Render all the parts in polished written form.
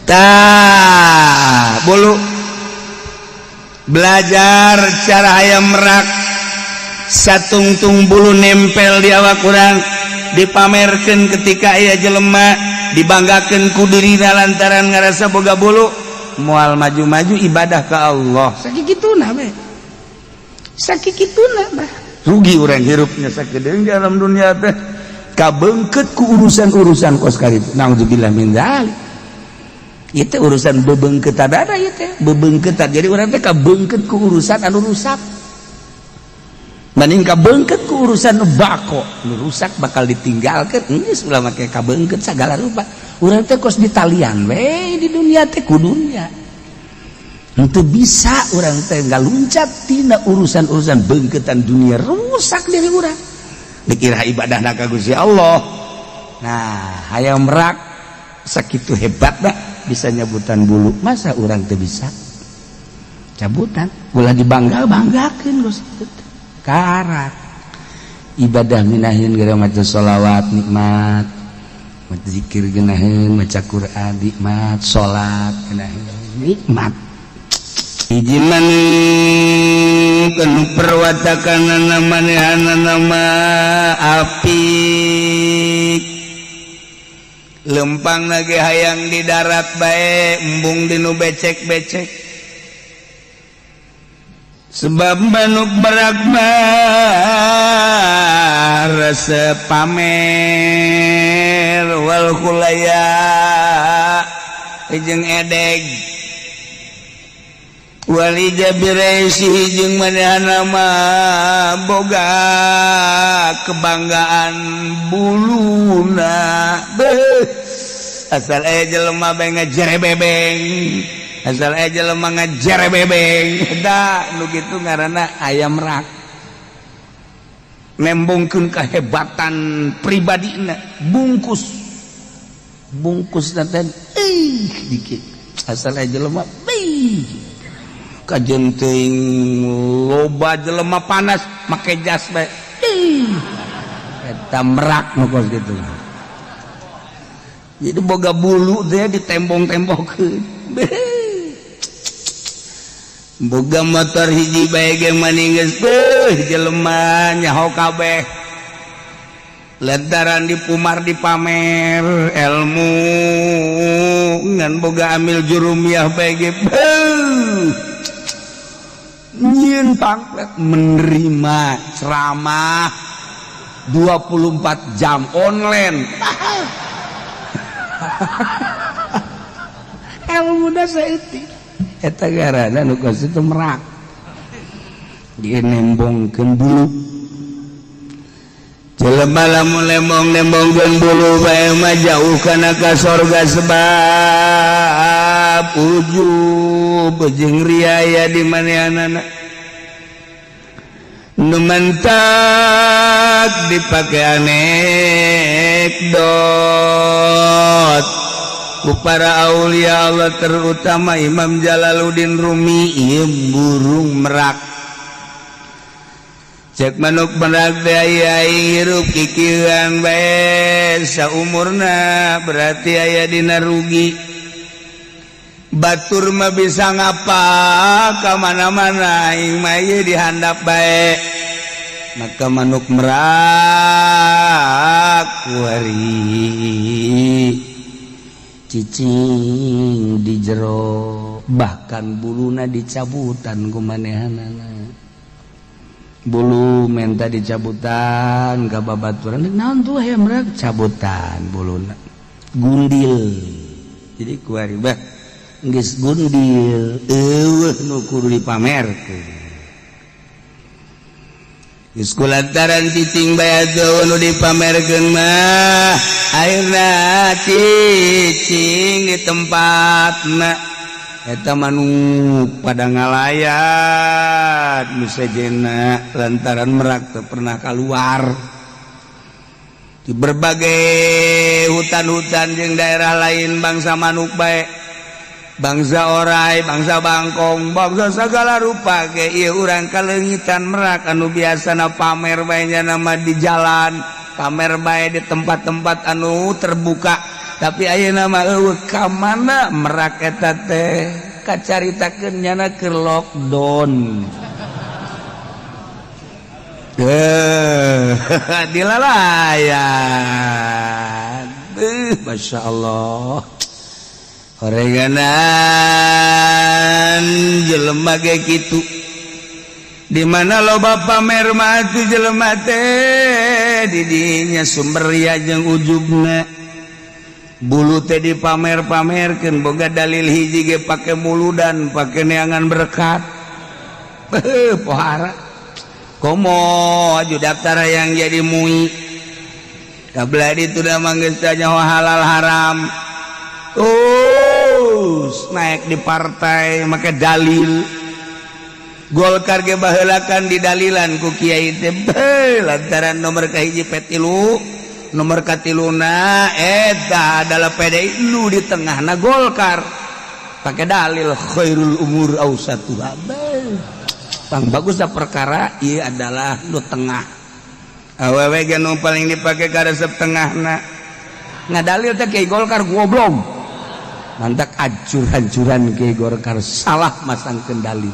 Tah, bulu belajar cara hayam merak, satungtung bulu nempel di awak urang, dipamerkan ketika aya jelema, dibanggakan ku dirina lantaran ngarasa boga bulu, moal maju-maju ibadah ke Allah. Sakituna we, sakituna mah rugi urang hirupnya sakedeung di alam dunia teh, kabeungkeut ku urusan-urusan kos kitu. Naudzubillah min dzalik. Itu urusan bebeungkeutan ada, ieu teh bebeungkeutan. Jadi urang teh kabeungkeut ku urusan anu rusak banding kabeungkeut ku urusan nu bako. Nu rusak bakal ditinggalkeun, geus ulah make kabeungkeut sagala rupa. Urang teh kos ditalian we di dunia teh ku dunia. Henteu bisa urang teh ngaluncat tina urusan-urusan beungkeutan dunia, rusak diri urang, dikira ibadah ka Gusti Allah. Nah, hayam merak sakitu hebat dah bisa nyabutan bulu, masa urang teu bisa cabutan? Ulah dibangga banggakeun Gusti. Karak ibadah minahin gara maca sholawat nikmat, maca zikir geunaheun, maca Quran nikmat, salat geunaheun nikmat. Hiji manuk anu perwatakanana manehanana mah apik, lempang lagi hayang di darat bae, embung di nu becek-becek, sebab manuk merak mah resep pamer wal khuyala jeung edeg wal i'jabi bira'sihi jeung manehna mah boga kebanggaan buluna. Beuh, asal aya jelema bae ngejere bebeng, asal aya jelema ngejere bebeng. Da nu kitu ngaranna ayam rak, nembongkeun kehebatan pribadina, bungkus bungkus teh ih dikit, asal aya jelema beuh kajen teuing loba jelema panas make jas bae. Ih, eta merak nu kos kitu. Jadi boga bulu teh ditembong-tembongkeun. Boga motor hiji bae ge maning geus beuh jelema nyaho kabeh lantaran dipumar dipamer ilmu. Ngan boga amil jurumiyah bae ge beuh nyieun pamflet, menerima ceramah 24 jam online. Ilmu da saeutik, eta garana nu kos itu merak, dia nembongkeun bulu. Jelema lamun lembong-lembongkeun bulu bae mah jauh kana ka sorga, sebab ujub jeung riaya di manehanana. Nu mantak dipake anekdot ku para aulia Allah, terutama Imam Jalaluddin Rumi, ieu burung merak. Cek manuk merak teh, aya hirup kikieuan bae saumurna berarti aya dina rugi. Batur mah bisa ngapa ka mana-mana, aing mah ieu dihandap bae. Maka manuk merak kuari cicing di jero, bahkan buluna dicabutan ku manehanana. Bulu menta dicabutan ka babaturan. Naon tuh hayam merak cabutan buluna, gundil. Jadi kuari bah geus gundil, eueuh nu kudu dipamerkeun. Geus kulantaran cicing bae nu dipamerkeun mah, akhirna cicing di tempatna. Eta manuk pada ngalayat nu sejena lantaran merak teu pernah keluar di berbagai hutan-hutan jeung daerah lain. Bangsa manuk bae, bangsa orai, bangsa bangkong, bangsa segala rupa ge, ieu urang kaleungitan merak anu biasana pamer bae nya nama di jalan, pamer bae di tempat-tempat anu terbuka. Tapi ayeuna mah eueuh, ka mana merak eta teh? Kacaritakeun nyana keur lockdown. Eh, dilalayan. Masya Allah, horenganan jelema ge kitu. Di mana loba pamer mah atuh jelema teh, didinya sumber ria jeung ujubna. Bulu teh dipamer-pamerkeun, boga dalil hiji ge pake muludan, pake neangan berkat. Pohara komo aju daftar yang jadi MUI, kabelah itu udah manggis tanya halal haram. Terus naik di partai make dalil Golkar ge baheulakan didalilan ku kiai teh lantaran nomor kahiji P3, nomor katiluna eta adalah PDI, lu di tengahna Golkar, pakai dalil khairul umur ausatuha. Pang bagus dah perkara ieu adalah nu tengah. Awewe ge nu paling dipake karesep tengahna, ngadalil teh kiai Golkar goblok. Mantak hancur-hancuran kiai Golkar salah masangkeun dalil.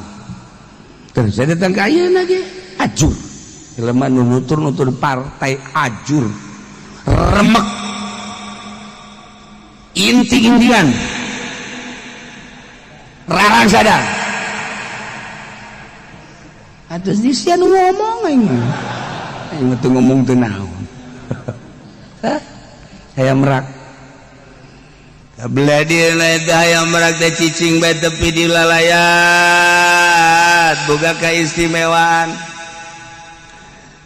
Terus saya datang ke ayeuna ge ajur jelema nu nutur-nutur partai, ajur remek inti-intian rarang sadar. Atus di sia nu ngomong, aing aing mah teu ngomong teu naon. Hah? Hayam merak. Kabelah dieuna eta hayam merak teh cicing bae tepi di lalayat, boga keistimewaan.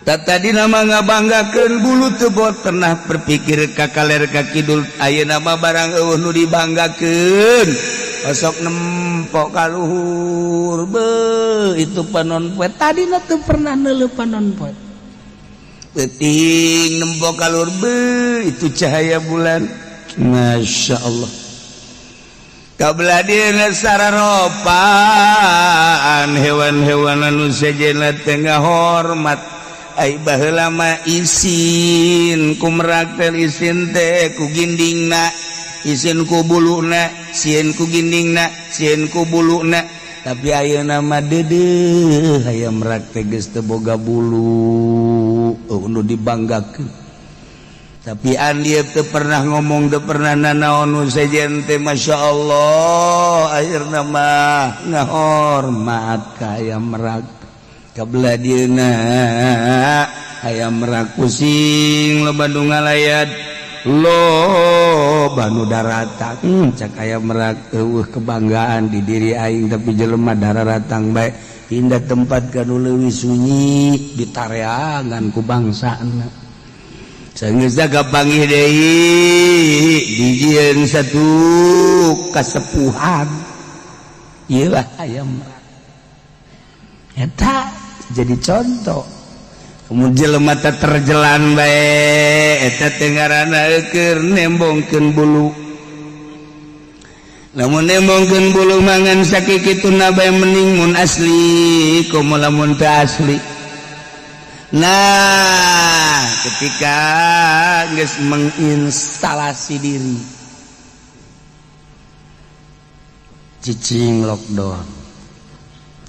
Tak tadi nama ngabanggakeun bulu teu bot pernah berpikir ka kaler ka kidul. Ayeuna mah barang eueuh nu dibanggakeun, osok nempok ka luhur, be itu panon poe. Tadina teu pernah neuleuh panon poe, peuting nempok ka luhur, be itu cahaya bulan. Masya Allah. Kabelah dieuna sararopaan hewan-hewan anu sejenna teh ngahormat. Ai baheula mah isin ku merak teh, isin teh ku gindingna, isin ku buluna, sieun ku gindingna, sieun ku buluna. Tapi ayeuna mah deudeuh hayam merak teh geus teu boga bulu, oh, nu dibanggakeun. Tapi dia teu pernah ngomong, teu pernah nanaon nu sejen teh. Masya Allah, akhirna mah ngahormat ka hayam merak. Kabelah dieuna hayam merak pusing, loba nu ngalayat, loba nu daratang. Cak hayam merak, eueuh kebanggaan di diri aing, tapi jelema dararatang bae. Pindah tempat ka nu leuwih sunyi, ditareangan ku bangsana. Sanggeus kapanggih deui, dijieun satu kasepuhan. Ieu lah hayam merak eta jadi contoh. Kemudian jelema teh terjelan bae, eta teh ngaranna keur nembongkeun bulu. Lamun nembongkeun bulu mangan sakikituna bae, mending mun asli komo lamun teu asli. Nah, ketika geus menginstalasi diri, cicing lockdown.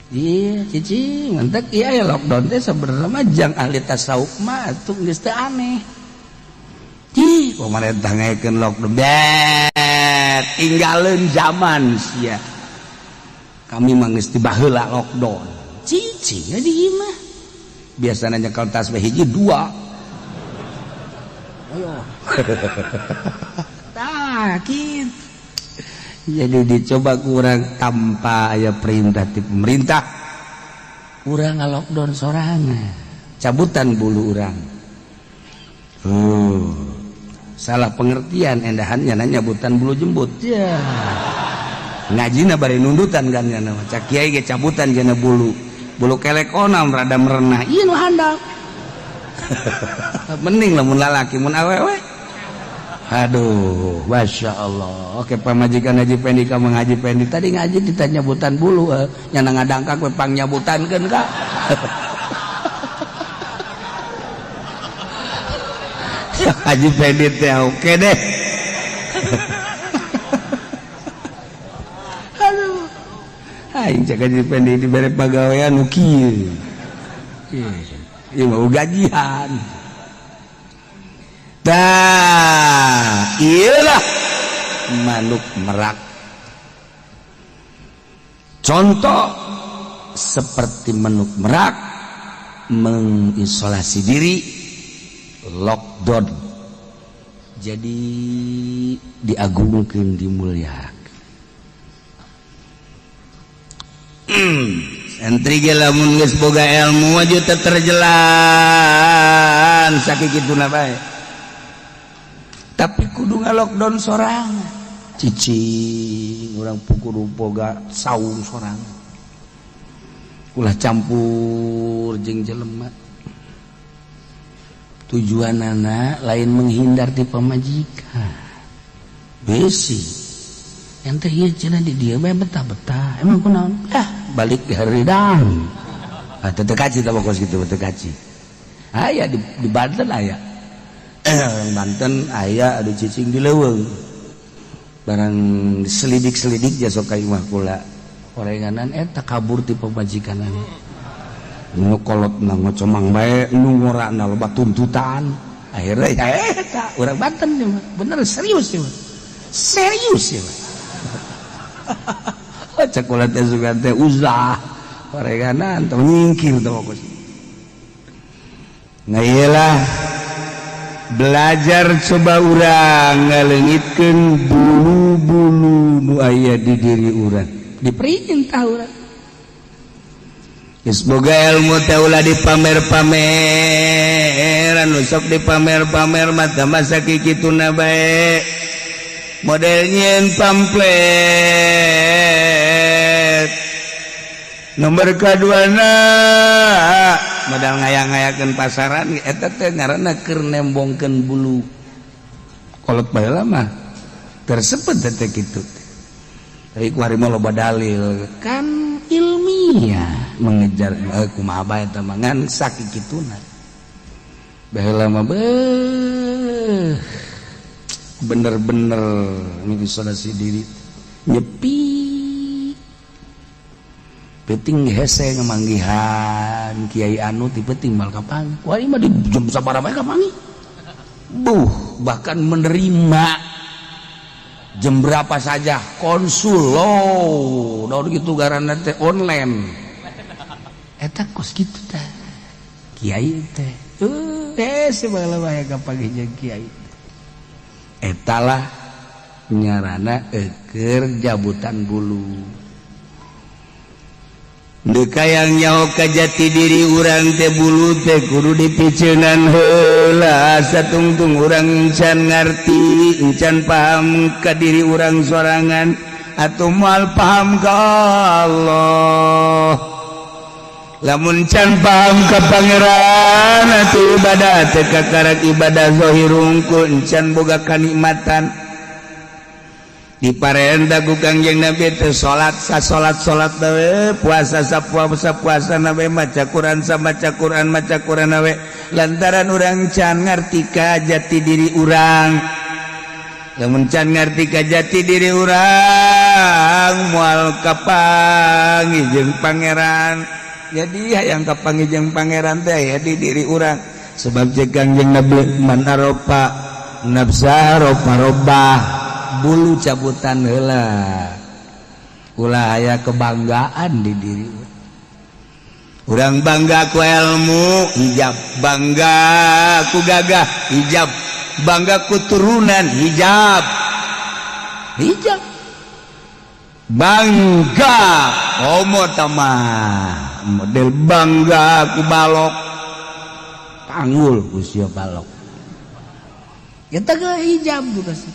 Iya, cicing mantak iya ya. Lockdown teh sebenarnya mah jang ahli tasawuf mah atuh geus teu aneh. Ih, pemerintah ngayakeun lockdown bet tinggalin zaman sia. Kami mah geus ti baheula lockdown. Cicing di imah biasanya nyekel tasbih hiji dua. Ayo. Tah, gitu. Jadi dicoba kurang tanpa aya perintah ti pemerintah, urang lockdown sorangan, cabutan bulu urang. Salah pengertian endahannya, nanya nyabutan bulu jembut ya. Ngajina bari nundutan kan nya, cak kiai ge cabutan jana bulu bulu kelek onam rada merenah, ieu nu handap. Mending lamun lalaki, mun awewe aduh, Masya Allah. Oke, pamajikan Haji Pendi ka Mang Haji Pendi tadi ngaji ditanya nyabutan bulu, nyana ngadangkak we pang nyabutankeun ka. Haji Pendi teh oke deh. Aduh, aing cek aja pendek dibere pagawean nu kieu. Ieu mau gajian. Tah, iyalah manuk merak. Contoh seperti manuk merak mengisolasi diri, lockdown. Jadi diagungkan, dimuliakan. Santri ge lamun geus boga ilmu aja teu terjelan sakituna bae. Tapi kudu nga-lockdown sorangan. Cicing urang kudu boga saung sorangan. Ulah campur jeung jelema. Tujuanana lain menghindar di pamajikan. Besi. Yang teh ieu cenah di dieu bae betah-betah. Emang kunaon? Ah, balik di haridang. Ah, teu kaci tah kos kitu teu kaci. Aya di Banten aya. Orang Banten aya anu cicing di leuweung. Barang selidik-selidik jasok ka imah kula. Orenganan eta kabur ti pamajikanana. Nu kolotna ngocomang bae, nu ngorana loba tuntutan. Akhirnya ya eta urang Banten ieu mah. Bener serius ieu mah. Serius ieu mah. Cek kula teh sugan teh uzlah. Orenganan teh nyingkir teh kos. Nah iyalah belajar coba urang ngaleungitkeun bulu-bulu nu aya di diri urang. Diperintah urang. Geus boga ilmu teh ulah dipamer-pameran, nu sok dipamer-pamer mah teh masa kikituna bae. Model nyieun pamflet. Nomor kaduana modal ngayang-ngayakeun pasaran eta teh ngaranna keur nembongkeun bulu. Kolot baheula mah tersebut teh kitu. Tapi ku hari mah loba dalil kan ilmiah mengejar kumaha bae eta mah ngan sakikituna. Baheula mah beuh bener-bener mengisolasi diri nyepi. Penting hese ngemanggihan kiai anu ti penting mal kapanggih. Wah ieu mah di jam sabaraha bae kapanggih. Buh, bahkan menerima jam berapa saja konsul lo daun gitu garana teh online. Eta kos kitu teh. Kiai teh. Hese baheula bae kapanggih jeung kiai. Etalah nyarana eker jabutan bulu. Deka yang nyaho ka jati diri urang teh bulu teh kudu dipiceunan heula satungtung urang encan ngarti encan paham ka diri urang sorangan atau moal paham ka Allah. Lamun can paham ka Pangeran atuh ibadah teh kakarak ibadah zahir hungkul encan boga kanikmatan. Diparenta ku Kangjeng Nabi teh salat sa salat salat we puasa sa puasa puasa na we maca Quran sa maca Quran maca Quran we lantaran urang can ngarti ka jati diri urang. Lamun can ngarti ka jati diri urang moal kapanggih jeung Pangeran. Jadi hayang kapanggih jeung Pangeran teh aya di diri urang. Sebab cek Kangjeng Nabi man arofa nafsa arofa robbah. Bulu cabutan heula ulah aya kebanggaan di diri urang. Bangga ku ilmu hijab, bangga ku gagah hijab, bangga ku turunan hijab, hijab bangga homo tamah model bangga ku balok panggul ku sia balok kita ke hijab juga sih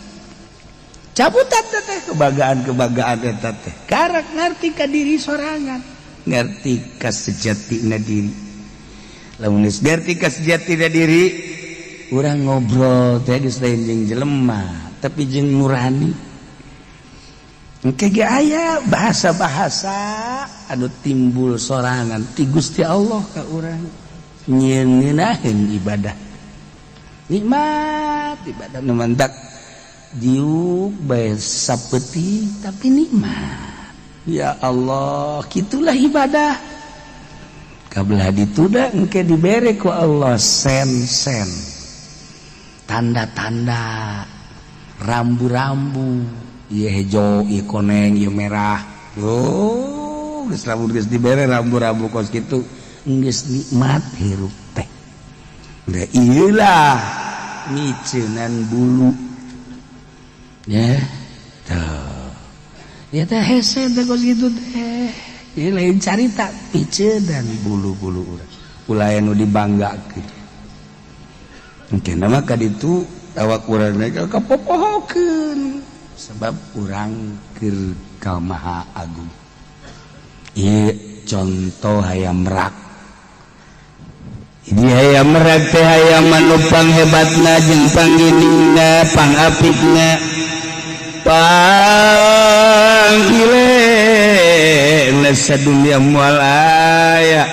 cabutan teh kebanggaan-kebanggaan eta teh karak ngarti ka diri sorangan, ngerti ka sejatina diri. Lamun geus ngerti ka sejatina diri urang ngobrol teh geus lain jeung jelema tapi jeung nurani. Engke ge aya bahasa-bahasa anu timbul sorangan ti Gusti Allah ka urang nyieun ngeunaheun ibadah nikmat ibadah nu mantak. Diuk bae sapeuting, tapi nikmat. Ya Allah, gitulah ibadah. Kabelah dituda engke dibere ku Allah sen-sen, tanda-tanda, rambu-rambu, ieu hejo, ieu koneng, ieu merah. Oh, geus lamun geus dibere rambu-rambu kos kitu, geus nikmat hirup teh. Da ieulah miceunan bulu ya tuh ya teh, hese teh kos kitu teh. Ieu lain carita piceunan bulu-bulu urang, ulah nu dibanggakeun. Mungkin nama kaditu awak urang kapopohokeun sebab urang keur ka Maha Agung. Ieu contoh hayam merak. Ini hayam merak teh hayam anu panghebatna jeung pangginingna, pangapikna, panggilena sadunia. Moal aya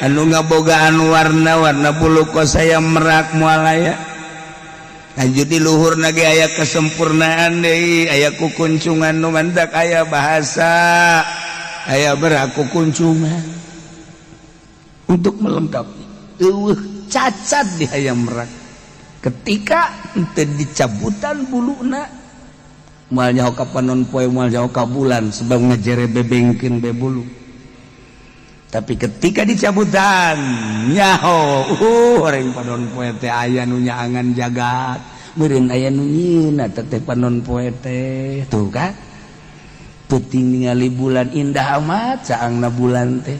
anu ngabogaan warna-warna bulu kos hayam merak, moal aya. Lanjut di luhur ge aya kesempurnaan deui, aya kukuncungan nu mantak aya bahasa aya beraku kuncungan untuk melengkapi. Eueuh cacat di hayam merak. Ketika henteu dicabutan buluna, moal nyaho ka panon poe, moal nyaho ka bulan, sebab ngajere bebengkeun be bulu. Tapi ketika dicabutan, nyaho orang panon poe teh aya nu nyaangan jagat, meureun aya nu nyieuna teh panon poe teh. Tuh kan, peuting ningali bulan indah amat caangna bulan teh,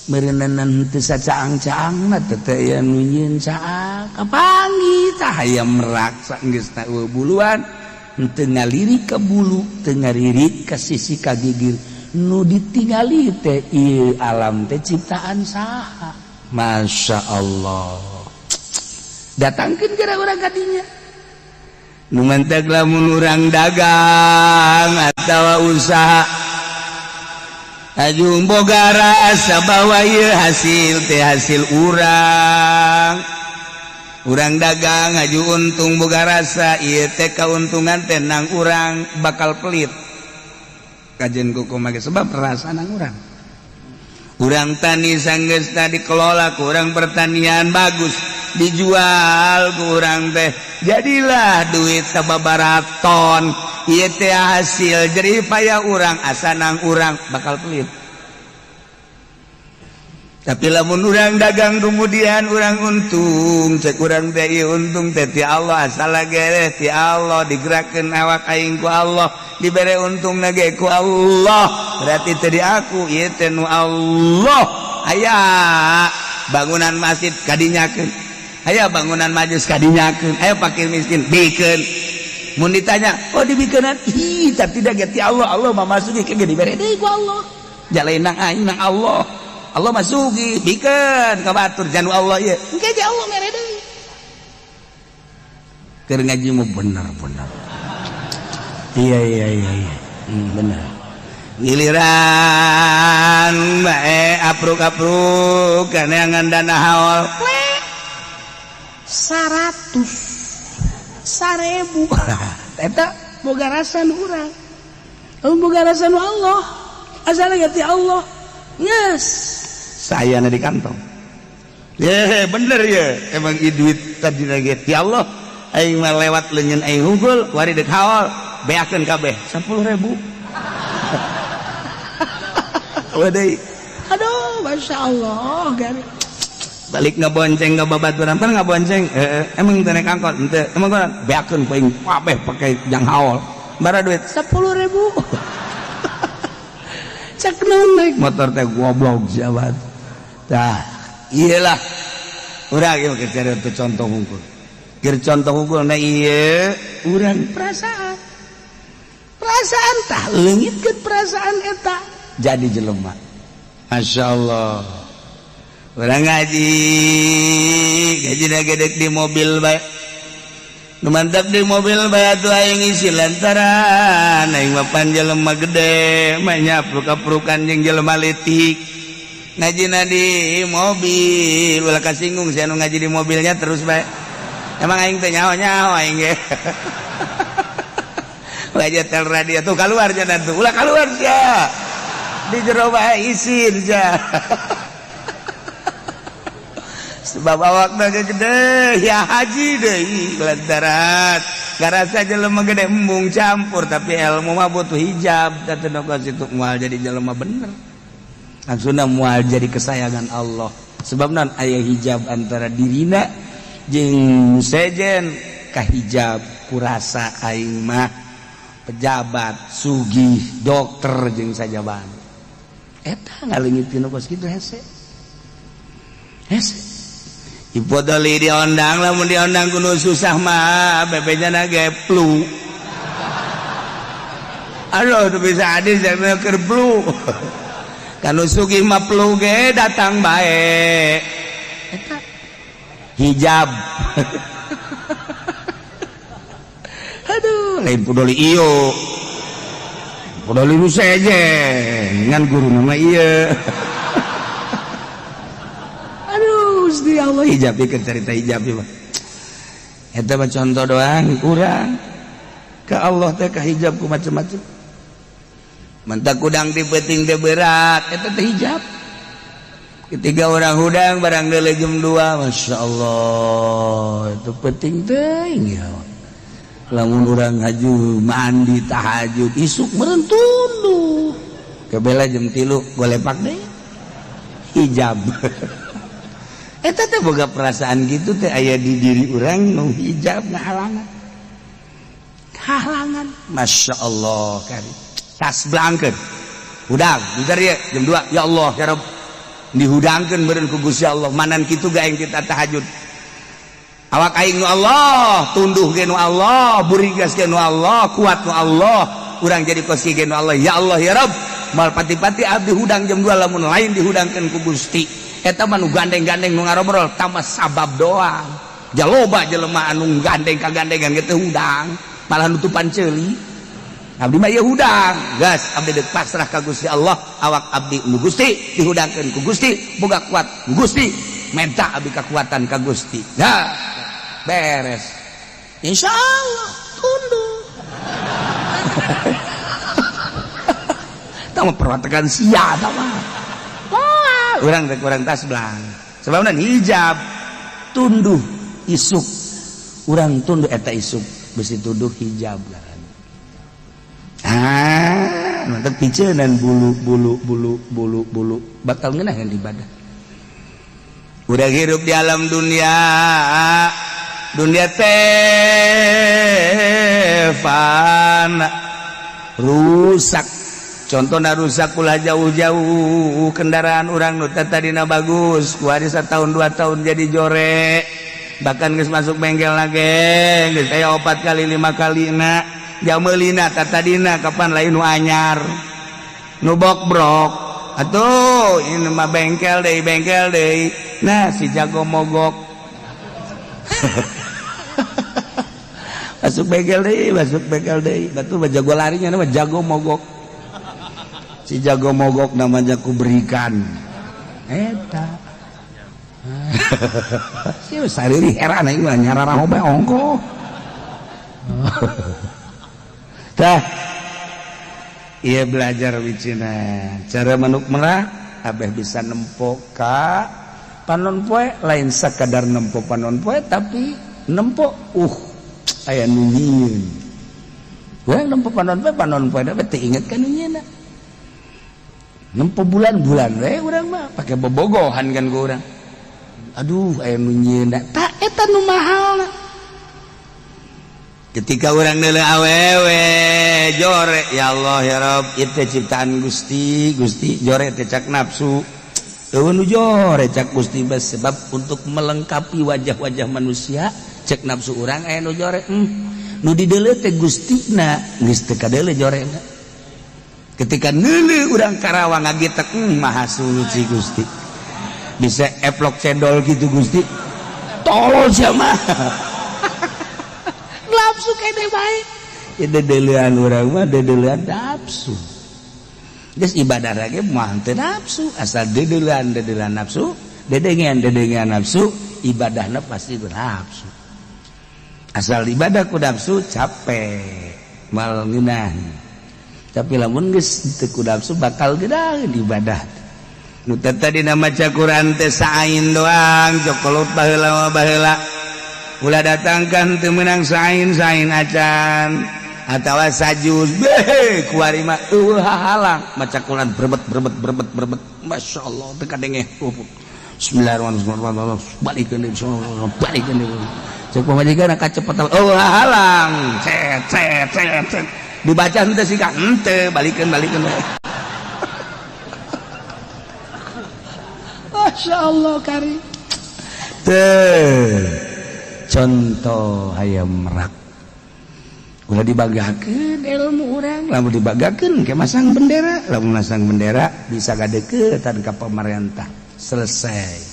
meureunan teu sacaang-caangna teh teh aya nu nyieun caang. Kapanggih tah hayam merak saenggeusna eueuh buluan, henteu ngalirik ka bulu, teu ngalirik ka sisi ka gigir. Nu ditingali teh ieu alam teh ciptaan saha? Masya Allah. Datangkeun kira urang kadinya. Nu mantak lamun urang dagang atawa usaha, ajung boga rasa bahwa ieu hasil teh hasil urang. Urang dagang aju untung, boga rasa ieu teh kauntungan teh nang urang, bakal pelit kajen kuku make sebab rasa nang urang. Urang tani, sanggeusna dikelola ku urang pertanian bagus, dijual ku urang teh, jadilah duit sababaraton. Ieu teh hasil jerih payah urang, asa nang urang, bakal pelit. Tapi lamun urang dagang, kemudian urang untung, cek urang teh ieu untung teh ti Allah, asal gereh ti Allah, digerakkeun awak aing ku Allah, dibere untung ge ku Allah, berarti teh di aku, ieu teh nu Allah. Aya bangunan masjid kadinyakeun, aya bangunan majlis kadinyakeun, aya fakir miskin bikeun. Mun ditanya, "Oh, dibikeunan?" Ih, tapi tidak ti Allah. Allah mah masuki ke dibere deui ku Allah, jalain nang aing nang Allah. Allah masuki, bikeun ka batur janu Allah ieu, engke ge Allah mere deui. Keur ngaji mu bener-bener. Iya, bener. Giliran bae apruk-apruk kaneangan dana haul 100 1000, eta boga rasa nu urang, boga rasa nu Allah, asal ti Allah. Yes, saya di kantong ya bener ya, emang duit tadi lagi ti Allah. Aing mah lewat leungeun aing hungkul, wari dek haul, beakeun kabeh 10.000. Wadai, aduh, masya Allah, gari balik ngebonceng ke babaturan pan ngabonceng, eh, emang teu naik angkot henteu, emang gua beakeun ku aing kabeh pake jang haul. Bara duit 10.000? Cek naik motor teh goblok jabat. Tah, iyalah urang ieu keur cari untuk contoh hungkul, keur contoh hungkul. Nah, ieu urang perasaan, perasaan tah leungitkeun perasaan eta jadi jelema. Masya Allah, urang ngaji, ngaji gedek di mobil bae. Nu mantap di mobil bae atuh aing isi lantaran aing mah pan jelema gede mah nyapruk-aprukan jeung jelema leutik. Ngajina di mobil, ulah kasinggung sia nu ngaji di mobilnya terus bae. Emang aing teh nyaho-nyaho aing ge. Wajah tel radio tuh keluar jangan tuh ulah keluar sia di jero bae isin sia. Sebab awakna gede ya haji deui lantaran garasa jelema gede embung campur, tapi ilmu mah butuh hijab. Teu situ moal jadi jelema bener, langsungna moal jadi kesayangan Allah, sebab non aya hijab antara dirina jeung sejen. Kahijab kurasa aing mah pejabat, sugih, dokter jeung sajaban eta ngaleungit kos kitu hese hese. Ipodoli diondang, lamun diondang kudu susah mah bebejana ge flu. Aduh, tuh bisa adil jangan keur flu. Kalau sugih mah flu ge datang bae. Eta hijab. Aduh, lain pudoli iyo. Pudoli nu sejen ngan guru nama ieu. Aduh, Gusti Allah, hijab ieu cerita hijab ieu mah. Eta mah contoh doang kurang. Ka Allah teh ka hijab ku macem-macem. Mentak kudang di peuting teh berat, eta teh hijab. Ketiga orang hudang barang deuleu jam 2, Masya Allah, itu penting teuing ya. Lamun urang haju mandi tahajud isuk meureun tunduh. Kebela jam 3 golepak deui. Hijab. Eta teh boga perasaan gitu teh aya di diri urang nu hijab ngahalangan. Halangan. Masya Allah kari. Tas blangkeun. Hudang, bentar ya jam 2. Ya Allah, ya Rabb. Dihudangkeun meureun ku Gusti Allah. Manan kitu ga aing kita tahajud. Awak aing nu Allah, tunduh ge nu Allah, burigas ge nu Allah, kuat nu Allah, urang jadi kos ge nu Allah. Ya Allah ya Rabb, mal pati-pati abdi hudang jam 2 lamun lain dihudangkeun ku Gusti. Eta mah nu gandeng-gandeng nu ngarobrol tambah sabab doang. Jaloba jelema anu gandeng kagandengan ge teu hudang, malah nutupan ceuli. Abdi mah ieu hudang, gas abdi deuk pasrah ka Gusti Allah, awak abdi nu Gusti dihudangkeun ku Gusti, boga kuat ku Gusti, menta abdi kekuatan ka Gusti. Dah beres, insya Allah tunduk. Tahu perwatakan sia tahu orang rek urang tas belang sebabna hijab tunduh isuk urang tunduh eta isuk besi tunduh hijab. Ah, mantap picenan bulu bulu bulu bulu bulu bakal ngeunaheun ibadah. Udah hirup di alam dunia, dunia teh fana, rusak. Contohna rusak ulah jauh-jauh, kendaraan urang nu tadina bagus kuari setahun 2 tahun jadi jorek, bahkan geus masuk bengkel lagi geus aya 4 kali 5 kali na jameulina tadina kapan lain nu anyar nu bokbrok atuh ini mah bengkel deui nah si jago mogok. Masuk bengkel deui batu mah jago larinya nama jago mogok. Si jago mogok namanya ku berikan eta. Si sariri heran aing mah nyarara hobe ongko. Tah ieu belajar wicina cara manuk merak abeh bisa nempo ka panon poe, lain sakadar nempo panon poe tapi nempo aya nu nyieun. Urang nempo panon poe teu inget ka nu nyieunna. Nempo bulan-bulan we urang mah pake bobogohan kan ku urang. Aduh aya nu nyieunna tah eta nu mahalna. Ketika urang deuleu awewe jore, ya Allah ya Rabb, ieu teh ciptaan Gusti, Gusti jore teh cak nafsu. Eueuh nu jore cak Gusti bes, sebab untuk melengkapi wajah-wajah manusia cek nafsu urang aya nu jore. Nu dideuleu teh Gustina geus teu kadeuleu jorena. Ketika neuleuh urang Karawang ngagitek, maha suci Gusti. Bisa eplok cendol gitu Gusti. Tolol sia mah. Nafsu kene bae. Ya dedeulean urang mah dedeulean nafsu. Geus ibadah lagi mah teu nafsu, asal dedeulean dedeulean nafsu, dedengean dedengean nafsu, ibadahna pasti nafsu. Asal ibadah ku nafsu capek. Mal ngeunah. Tapi lamun geus teu ku nafsu bakal geunah ibadah. Nu tadi maca Quran teh saain doang jokolot baheula baheula. Ulah datangkan teu meunang sain-sain acan atawa sajuz beh kuari mah eueuh hahalang maca Quran berbet berbet berbet berbet masyaallah teu kadenge. Bismillahirrahmanirrahim balikeun deui balikeun deui cek pamajikan kacepetan eueuh hahalang cet cet cet cet dibaca henteu sih ka henteu balikeun balikeun. Masya Allah kari teh contoh hayam merak ulah dibanggakeun ilmu urang lamun dibanggakeun ke masang bendera lamun masang bendera bisa gadeukeutan ka pemerintah selesai.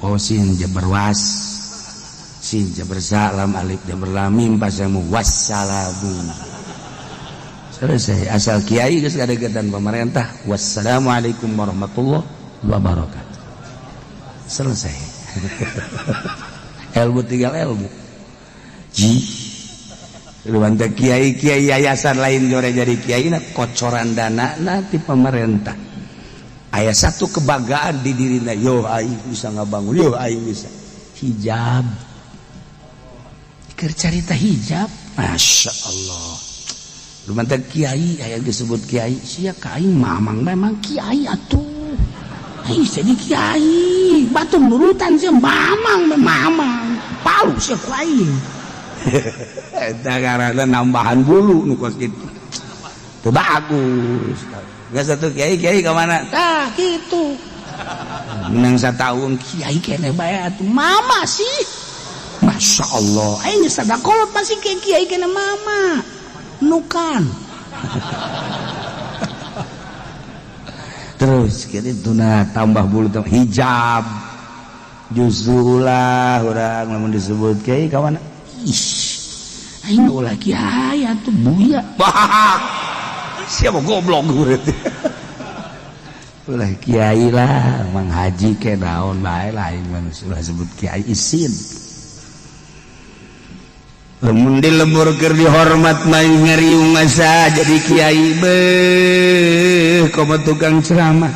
Oh sin jabar was sin jabar salam alif jabar lam mim pasamu wassalamu selesai asal kiai geus gadeukeutan pemerintah wassalamualaikum warahmatullahi wabarakatuh selesai. Ilmu tinggal ilmu ji luwanta kiai-kiai yayasan lain jore jadi kiai na kocoran dana na ti pemerintah aya satu kebanggaan di dirina yo aing bisa ngabangun yo aing bisa hijab keur carita hijab Masya Allah luwanta kiai aya disebut kiai sia ka aing mamang memang kiai atuh aing jadi kiai batur nurutan sia mamang mamang palu sia ku aing eta karena nambahan bulu nu kos kitu teu bagus geus satu kiai kiai ka mana tah kitu menang sataun kiai keneh bae atuh mama sih Masya Allah aing geus sadakolot masih kiai kiai keneh mama nukan. Terus kitu tuna tambah bulu tambah hijab justru ulah urang lamun disebut kiai ka mana ih aing ulah kiai atuh buya bah siapa goblok berarti ulah kiai lah mang haji ke naon bae lah aing mah ulah sebut kiai isin lamun di lembur keur dihormat mah ngariung masa jadi kiai beuh komo tukang ceramah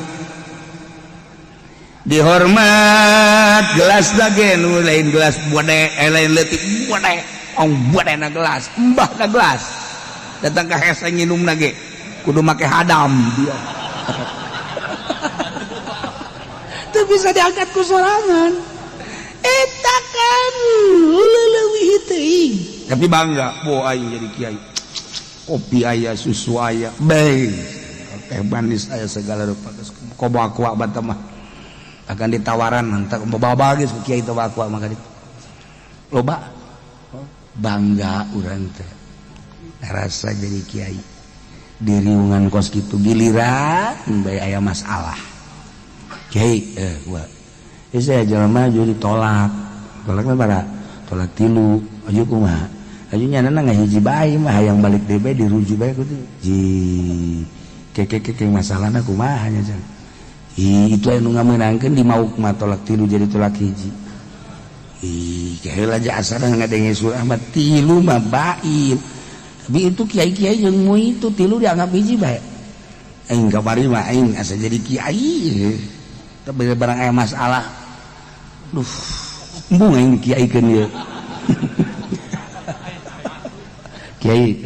dihormat gelas lagi nu lain gelas bode lain leutik bode ong bode na gelas mbah na gelas datang ka hese nginum lagi kudu make hadam dia teu bisa diangkat ku sorangan eta kan leuwih teuing tapi bangga bo aing jadi kiai kopi aya susu aya bae teh manis aya segala rupa komo aqua bata mah akan ditawaran entar bawa geus ku kiai teh aqua maka ditu loba bangga urang teh rasa jadi kiai diriungan kos kitu giliran bae aya masalah kiai gua saya jelema jadi ditolak tolak mah bara tolak tilu aju kumaha aju nyanana ngahiji bae mah hayang balik deui bae dirujuk bae kudu ji keke masalahna kumaha nya jang ih itu anu ngamenangkeun di mauk mah tolak tilu jadi tolak hiji ih heula aja asana ngadenge surah mah tilu mah bain tapi itu kiai-kiai jeung mu itu tilu dianggap hiji bae aing kamari mah aing asa jadi kiai tapi barang aya masalah duh embung aing dikiaikeun ieu kiai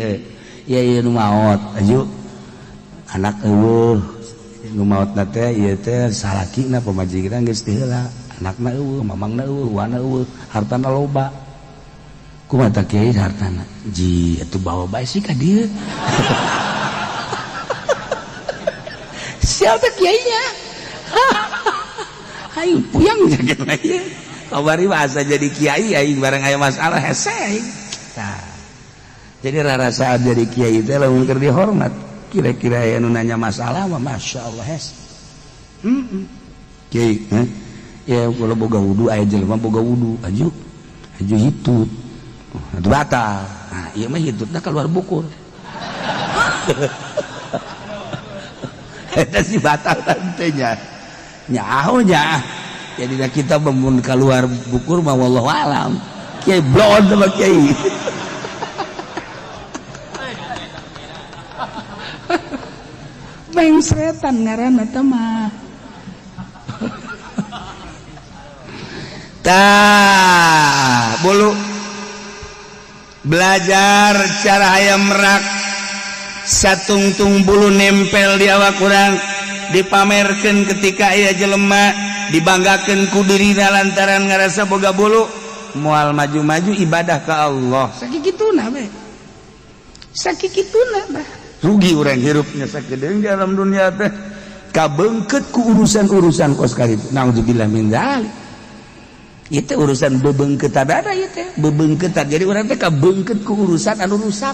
ieu ieu nu maot aju anak eueuh nu maotna teh ieu teh salakina pamajikan geus teu heula anakna eueuh mamangna eueuh wana eueuh hartana loba kumaha tah kiai hartana ji atuh bawa bae sih ka dieu siapa kiainya aing puyang jaga ieu kamari mah asa jadi kiai aing bareng aya masalah hese aing tah jadi rarasaan jadi kiai teh lamun keur dihormat kira-kira aya nu nanya masalah mah masyaallah hese kiai ya kalau boga wudu aya jelema boga wudu aju aju hitut itu batal nah ieu mah hitutna keluar bukur eta sih batal tantenya nyaho nya jadi kita mun keluar bukur mah wallahu alam kiai blon sama kiai. Mengsretan ngaranna teh mah. Tah, bulu belajar cara hayam merak, satungtung bulu nempel di awak urang, dipamerkeun ketika aya jelema, dibanggakeun ku dirina lantaran ngarasa boga bulu, moal maju-maju ibadah ka Allah. Sakituna we, sakituna bah. Rugi urang hirupnya sakedeung di alam dunia teh, kabeungkeut ku urusan-urusan kos kitu. Naudzubillah min dzalik. Itu urusan bebeungkeutan ada ieu teh, bebeungkeutan. Jadi urang teh kabeungkeut ku urusan anu rusak.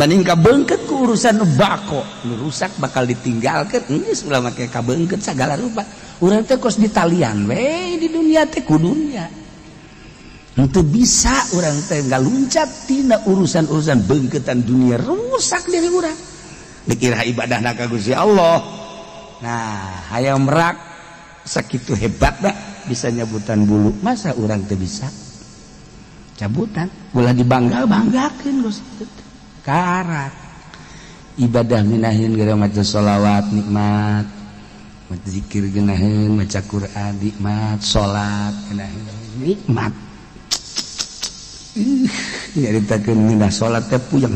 Mending kabeungkeut ku urusan nu bako, nu rusak bakal ditinggalkeun, geus ulah make kabeungkeut sagala rupa. Urang teh kos ditalian we di dunia teh ku dunia. Henteu bisa urang teh ngaluncat tina urusan-urusan beungkeutan dunia, rusak diri urang. Dikira ibadahna ka Gusti Allah. Nah, hayam merak sakitu hebatna bisa nyabutan bulu, masa urang teu bisa cabutan? Ulah dibangga-banggakeun geus karak. Ibadah ngeunaheun gara maca sholawat nikmat, maca zikir ngeunaheun, maca Quran nikmat, salat ngeunaheun nikmat. Nyaritakeun ngeunah salat teh puyeng.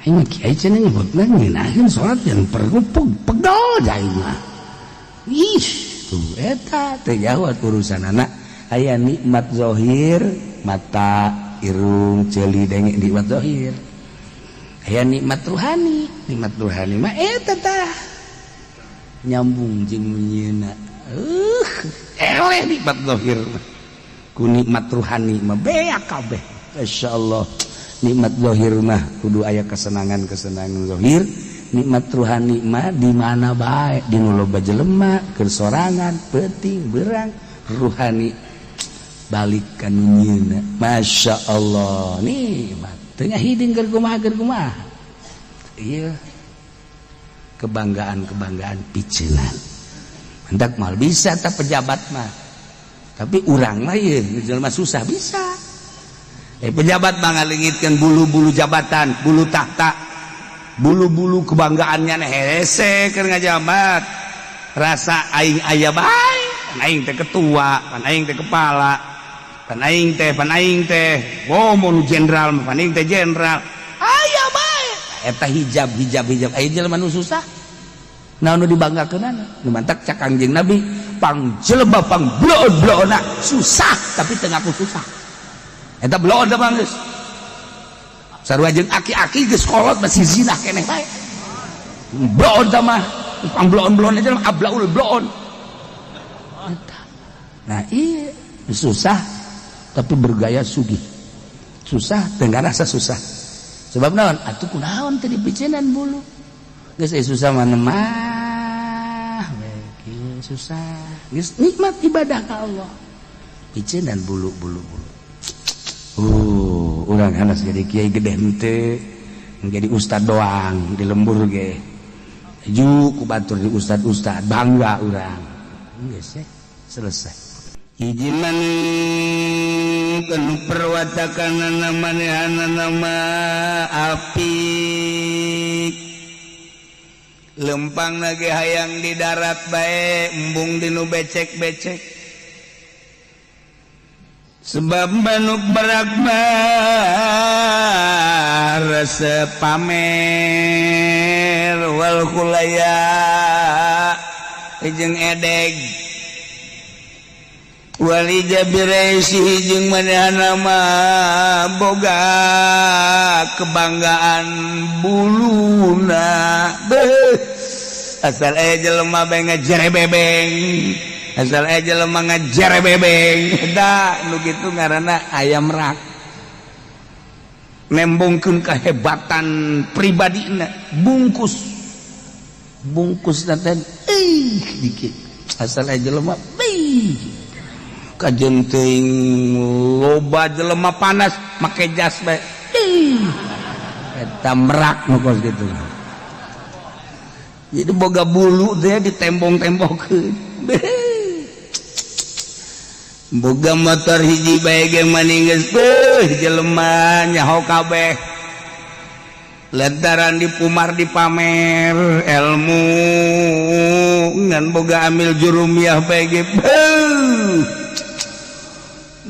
Aing mah kiai cenah nyebutna ngeunaheun salat yang perlu pegel aing mah. Ih, tuh eta teh jauh urusan anak. Aya nikmat zahir, mata, irung, ceuli, denge, nikmat zahir. Aya nikmat ruhani, nikmat ruhani mah eta tah nyambung jeung nyieuna. Eleh nikmat zahir mah ku nikmat ruhani mah beak kabeh. Masyaallah, nikmat zahir mah kudu aya kesenangan-kesenangan zahir. Nikmat ruhani mah di mana bae, di nu loba jelema, keur sorangan, peuting, berang, ruhani balik ka nu nyieuna. Masya Allah, nikmat teu ngahiding keur kumaha keur kumaha. Ieu kebanggaan-kebanggaan piceunan. Hendak mal bisa ta pejabat mah. Tapi urang mah ieu jelema susah bisa. Pejabat mah ngalengitkeun bulu-bulu jabatan, bulu tahta, bulu-bulu kebanggaannya hese keur ngajabat. Rasa aing aya bae, pan aing teh ketua, pan aing teh kepala, pan aing teh, pan aing teh, oh mun jenderal, pan aing teh jenderal. Aya bae. Eta hijab hijab hijab aya jelema nu susah. Naon nu dibanggakeunana? Nu mantak cak Kangjeng Nabi, pang jelema pang bloon-bloonna susah tapi teu ngaku susah. Eta bloon da mah geus. Sarua jeung aki-aki geus kolot masih zina keneh bae. Bloon da mah, pang bloon-bloon aja ablaul bloon. Eta. Nah, iya susah tapi bergaya sugih. Susah teu ngarasa susah. Sebab naon? Atuh kunaon teu dipiceunan bulu. Geus susah mah mah we kieu susah. Geus nikmat ibadah ka Allah. Piceunan bulu-bulu bulu. Urang hanas jadi kiai gede henteu, jadi ustad doang di lembur ge. Ju ku batur di ustad-ustad bangga urang. Geus selesai. Hiji kanu perwatakanana manehanana mah apik. Lempang lagi hayang di darat bae, embung di nu becek-becek. Sebab manuk berak mah resep pamer wal kulaya jeung edeg wali jabiresi jeung manehna mah boga kebanggaan buluna. Beuh, asal aya jelema bae ngajere bebeng, asal aya jelema ngajere bebeng. Da nu kitu ngaranna ayam rak, nembongkeun kehebatan pribadina, bungkus bungkus teh ih dikit asal aya jelema beuh kajen teuing loba jelema panas make jas bae. Ih, eta merak nu kos kitu. Jadi boga bulu teh ditembong-tembongkeun. Boga motor hiji bae ge maning geus beuh jelema nyaho kabeh. Lantaran dipumar, dipamer ilmu ngan boga amil jurumiyah bae ge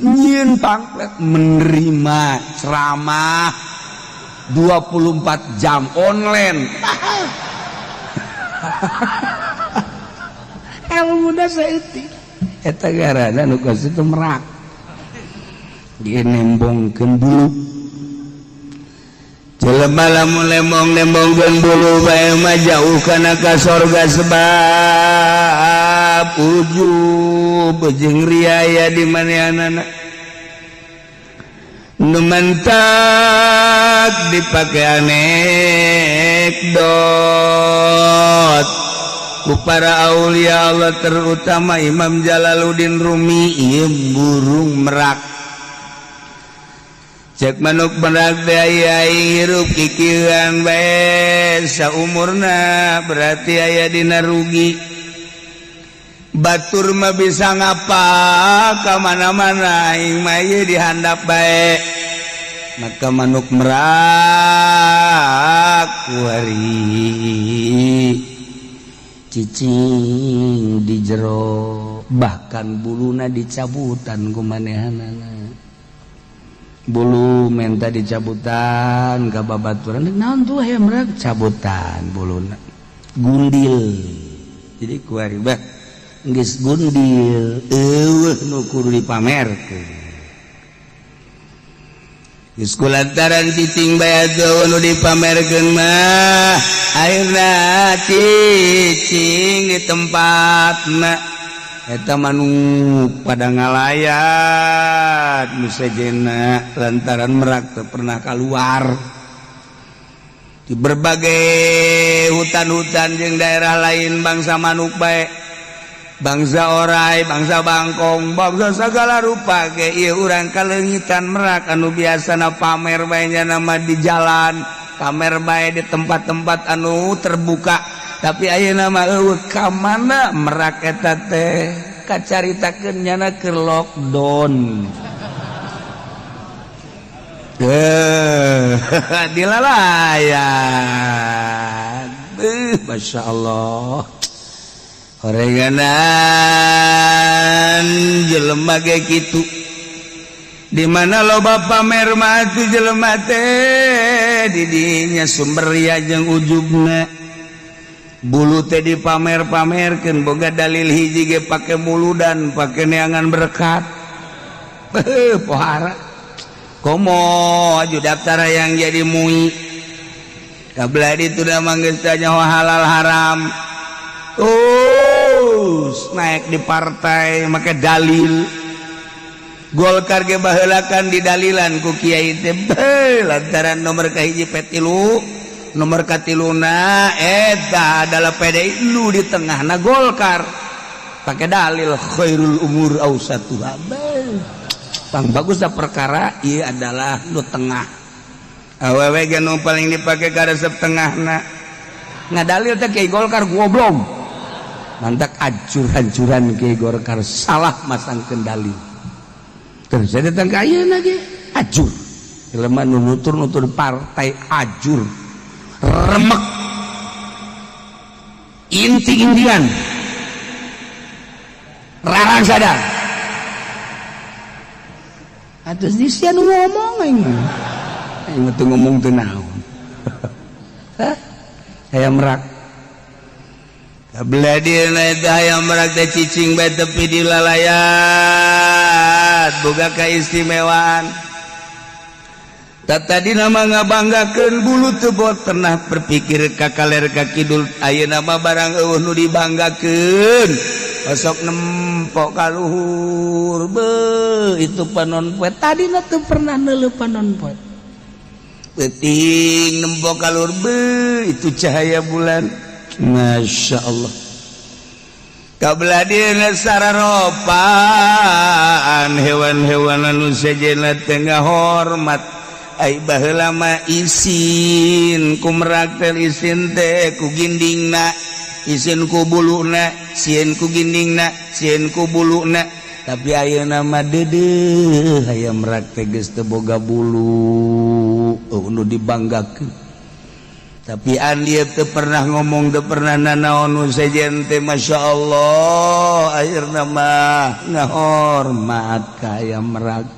nyieun pamflet menerima ceramah 24 jam online. Ilmu saeutik eta garana nu kos itu merak dia nembongkeun bulu. Jelema lamun lembong nembongkeun bulu bae mah jauh kana ka sorga, sebab ujub jeung riaya di manehanana nu mantak dipake anekdot ku para aulia Allah, terutama Imam Jalaluddin Rumi. Ieu burung merak, cek manuk merak teh, aya hirup kikieuan bae saumurna berarti aya dina rugi. Batur mah bisa ngapa ka mana-mana, aing mah ieu dihandap bae. Maka manuk merak kuari cicing di jero, bahkan buluna dicabutan ku manehanana. Bulu menta dicabutan ka babaturan. Naon tuh hayam merak? Cabutan buluna, gundil. Jadi kuari bah geus gundil, eueuh nu kudu dipamerkeun. Geus kulantaran cicing bae atuh nu dipamerkeun mah, akhirna cicing di tempatna eta manuk pada ngalayat nu sejena, lantaran merak teu pernah keluar di berbagai hutan-hutan jeung daerah lain. Bangsa manuk bae, bangsa orai, bangsa bangkong, bangsa segala rupa ge ieu urang kaleungitan merak anu biasana pamer bae nama di jalan, pamer bae di tempat-tempat anu terbuka. Tapi ayeuna mah eueuh. Ka mana merak eta teh? Kacaritakeun nyana keur lockdown. Eh, dilalayan. Masya Allah, horenganan jelema ge kitu. Di mana loba pamer mah atuh jelema teh didinya sumber ria jeung ujubna. Bulu teh dipamer-pamerkeun, boga dalil hiji ge pake muludan, pake neangan berkat. Pohara komo aju daftar yang jadi MUI kabla itu udah manggis tanya halal haram, terus naik di partai make dalil. Golkar ge baheulakan didalilan ku kiai teh, lantaran nomor kahiji P3, nomor katiluna eta adalah PDI, nu di tengahna Golkar, pakai dalil khairul umur ausatuha. Bang, bagus dah perkara ieu adalah nu tengah. Awewe ge nu paling dipake karesep tengahna. Ngadalil teh kiai Golkar goblok. Mantak acur-ancuran kiai Golkar salah masang kendali. Terus saya datang ke ayeuna ge ajur. Jelema nu nutur-nutur partai ajur. Remek. Inti-intian. Rarang sadar. Atus di sia nu ngomong aing mah. Aing mah teu ngomong teu naon. Hah? Hayam merak. Kabelah dieuna eta hayam merak teh cicing bae tepi di lalayat, boga kaistimewaan. Tadi nama ngabanggakeun bulu teu bot pernah berpikir ka kaler ka kidul. Ayeuna mah barang eueuh nu dibanggakeun, osok nempok ka luhur. Be, itu panon poe, tadina teu pernah neuleuh panon poe. Peuting nempok ka luhur, be, itu cahaya bulan, Masya Allah. Kabelah dieuna sararopaan hewan-hewan anu sejenna teh ngahormat. Ai baheula mah isin ku merak teh, isin teh ku gindingna, isin ku buluna, sieun ku gindingna, sieun ku buluna. Tapi ayeuna mah deudeuh hayam merak teh geus teu boga bulu, oh, nu dibanggakeun. Tapi an dia teu pernah ngomong, teu pernah nanaon nu sejen teh, Masya Allah, akhirna mah ngahormat ka ayam merak.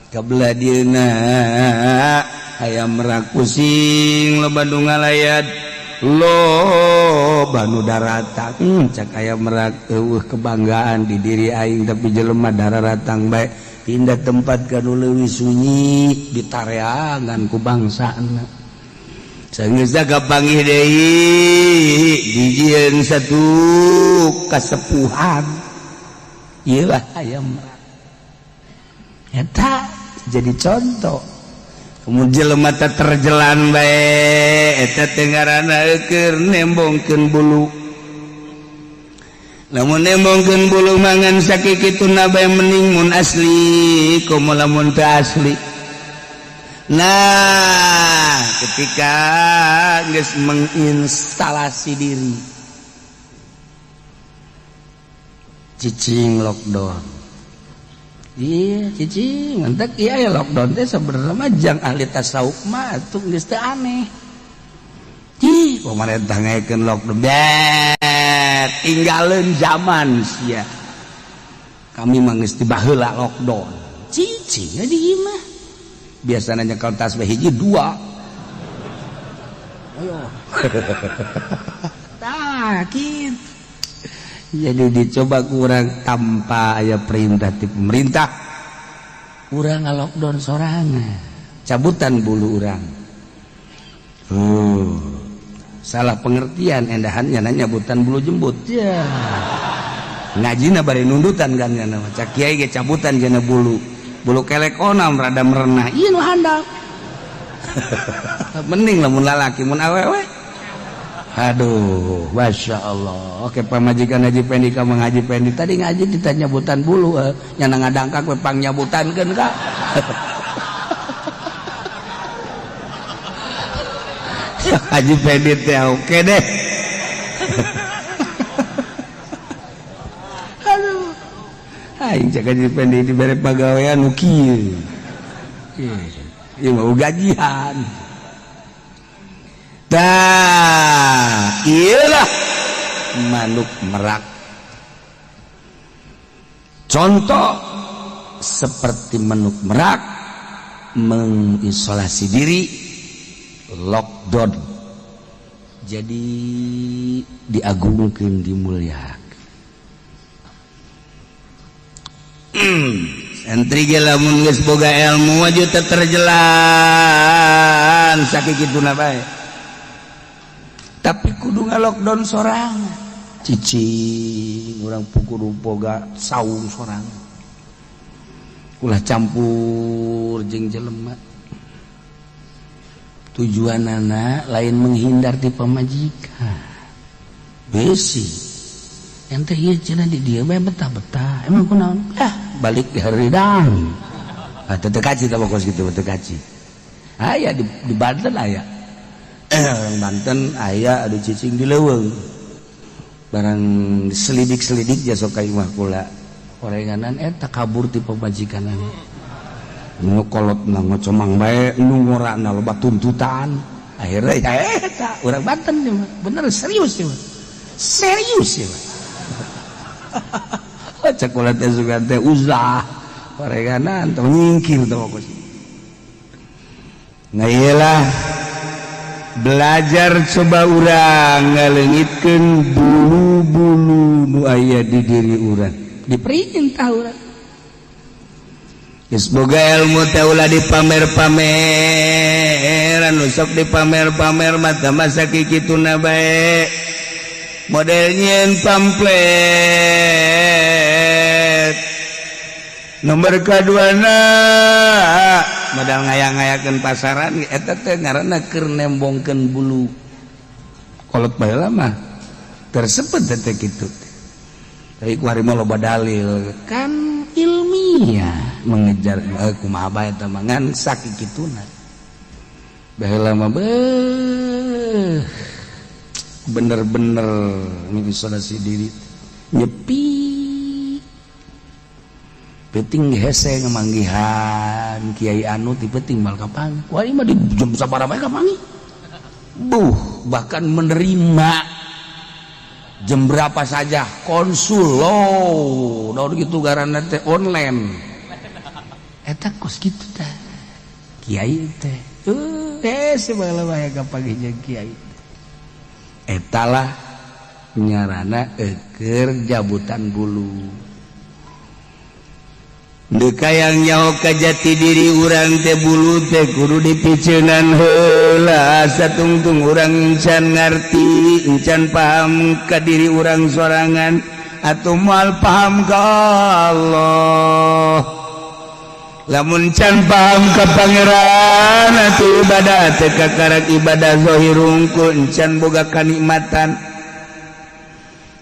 Kabelah dieuna ayam merak pusing, loba nu ngalayat, loba nu daratang. Cak ayam merak, eueuh kebanggaan di diri aing, tapi jelema dararatang bae. Pindah tempat ka nu leuwih sunyi, ditareangan ku bangsana. Sanggeus kapanggih deui, dijieun satu kasepuhan. Ieu lah ayam merak eta jadi contoh. Kemudian jelema teh terjelan bae, eta teh ngaranna keur nembongkeun bulu. Lamun nembongkeun bulu mangan sakikituna bae, mending mun asli komo lamun teu asli. Nah, ketika geus menginstalasi diri, cicing lockdown. Iya, cicing entek iya ya, lockdown teh sebenarnya mah jang ahli tasawuf mah atuh geus teu aneh. Ih, pemerintah ngaekeun lockdown, bet tinggalin zaman sia. Kami mah geus dibaheula lockdown. Cicing di imah. Biasanya nyekel tas hiji dua. Ayo. Tah, kitu. Jadi dicoba kurang tanpa aya perintah ti pemerintah. Urang lockdown sorangan. Cabutan bulu urang. Salah pengertian endahannya nanya nyabutan bulu jembut. Ya. Ngajina bari nundutan kan nya mah. Cak kiai ge cabutan jana bulu. Bulu kelek onam rada merenah. Ieu nu handap. Mending lamun lalaki, mun awewe. Aduh, Masya Allah. Oke, pamajikan Haji Pendi ka Mang Haji Pendi tadi ngaji ditanya nyabutan bulu, nyana ngadangkak we pang nyabutankeun ka. Haji Pendi teh oke deh. Aduh. Aing cek Haji Pendi dibere pagawean nu kieu. Ieu mau gajian. Tah, iyalah manuk merak. Contoh seperti manuk merak mengisolasi diri, lockdown. Jadi diagungkeun, dimuliakan. Santri ge lamun geus boga ilmu wajib teu terjelan sakituna bae. Tapi kudu nga-lockdown sorangan. Cicing urang kudu boga saung sorangan. Ulah campur jeung jelema. Tujuanana lain menghindar ti pamajikan. Besi. Ente ieu cenah di dieu bae betah-betah. Emang kunaon? Ah, balik di haridang. Ah, teu kaci tah kos kitu teu kaci. Aya di Banten aya. Orang Banten aya adu cicing di leuweung. Barang selidik-selidik jasa ka imah kula. Orenganan eta kabur ti pamajikanana. Nu kolotna ngocomang bae, nu ngorana loba tuntutan. Akhirnya ya eta urang Banten ieu mah. Bener serius ieu mah. Serius ieu mah. Cek kula teh sugan teh uzlah. Orenganan teh nyingkir teh kos. Nah iyalah belajar coba urang ngaleungitkeun bulu-bulu nu aya di diri urang, diperintah urang. Geus boga ilmu teh ulah dipamer-pamer, anu sok dipamer-pamer mata masa kikituna bae. Model nyieun pamflet. Nomor kaduana modal ngayang-ngayakeun pasaran, eta teh ngaranna keur nembongkeun bulu. Kolot baheula mah tersebut teh kitu. Tapi ku hari mah loba dalil kan ilmiah mengejar kumaha bae eta mah ngan sakikituna. Baheula mah beuh bener-bener mengisolasi diri, nyepi. Penting hese ngemanggihan kiai anu ti penting mal kapanggih. Wah, ieu mah di jam sabaraha bae kapanggih. Buh, bahkan menerima jam berapa saja konsul loh, daun gitu garana teh online eta kos kitu teh kiai teh. Segala bahaya gampang jeung kiai etalah nyarana eker jabutan bulu. Deka yang nyaho ka jati diri urang teh, bulu teh kudu dipiceunan heula. Satungtung urang encan ngarti, encan paham ka diri urang sorangan, atau moal paham ka Allah. Lamun can paham ka Pangeran, atuh ibadah teh kakarak ibadah zahir hungkul, encan boga kanikmatan.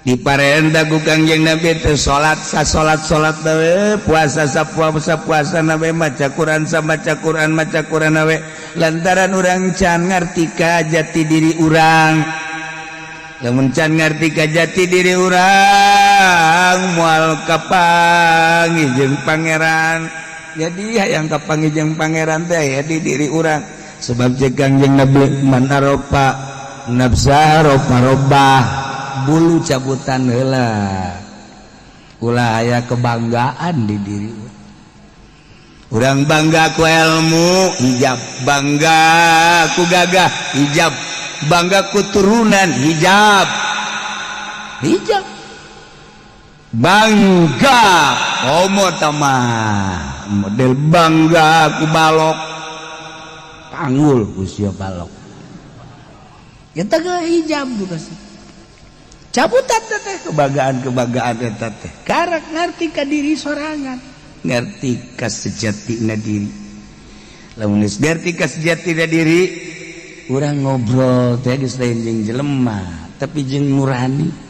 Diparenta ku Kangjeng Nabi teh salat sa salat, salat we, puasa sa puasa, puasa na we, maca Quran sa maca Quran, maca Quran we, lantaran urang can ngarti ka jati diri urang. Lamun can ngarti ka jati diri urang, moal kapanggih jeung Pangeran. Jadi hayang kapanggih jeung Pangeran teh ya di diri urang, sebab cek Kangjeng Nabi, man arofa nafsa arofa robbah. Bulu cabutan heula, ulah aya kebanggaan di diri urang. Bangga ku ilmu, hijab. Bangga ku gagah, hijab. Bangga ku turunan, hijab, hijab. Bangga homo tamah model bangga ku balok, panggul usia balok kita ke hijab juga sih, cabutan teh kebanggaan kebanggaan eta teh. Karak ngerti ka diri sorangan, ngerti ka sejatina diri. Lamun geus ngerti ka sejatina diri, urang ngobrol teh geus lain jeung jelema, tapi jeung nurani.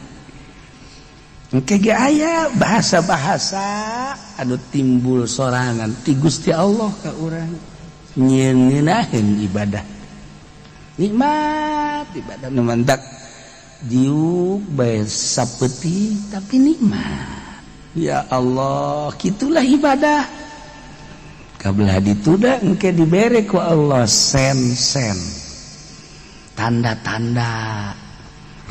Engke ge aya bahasa-bahasa anu timbul sorangan ti Gusti Allah ka urang, nyieun ibadah, nikmat ibadah. Nu mantak diuk bae sapeuting tapi nikmat. Ya Allah, gitulah ibadah. Kabelah dituda engke dibere ku Allah sen-sen, tanda-tanda,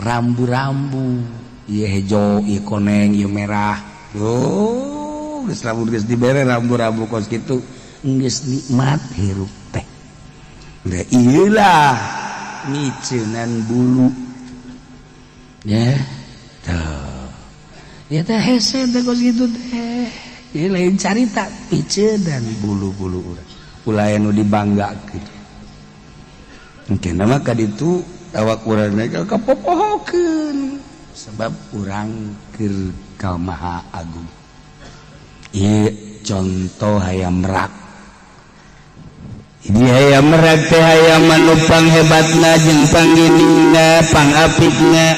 rambu-rambu, ieu hejo, ieu koneng, ieu merah. Oh, geus, lamun geus dibere rambu-rambu kos kitu, geus nikmat hirup teh. Nah, iyalah miceunan bulu ya tuh ya teh, hese teh kos kitu teh. Ieu lain carita piceunan bulu-bulu urang, ulah anu dibanggakeun. Mungkin nama kaditu awak urang kapopohokeun, sebab urang keur ka Maha Agung. Ieu contoh hayam merak. Ini hayam merak teh hayam anu panghebatna jeung pangginingna, pangapikna,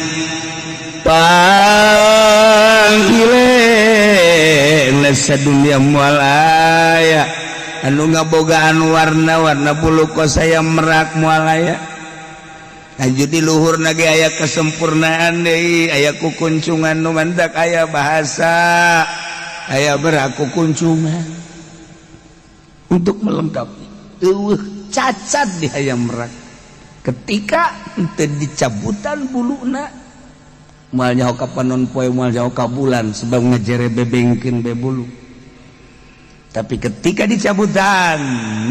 panggile sadunia. Moal aya anu ngabogaan warna-warna bulu kos hayam merak, moal aya. Lanjut di luhur ge aya kesempurnaan deui, aya kukuncungan. Nu mantak aya bahasa aya merak kukuncungan untuk melengkapi. Eueuh cacat di hayam merak. Ketika henteu dicabutan buluna, moal nyaho ka panon poe, moal nyaho ka bulan, sebab ngejere bebengkeun be bulu. Tapi ketika dicabutan,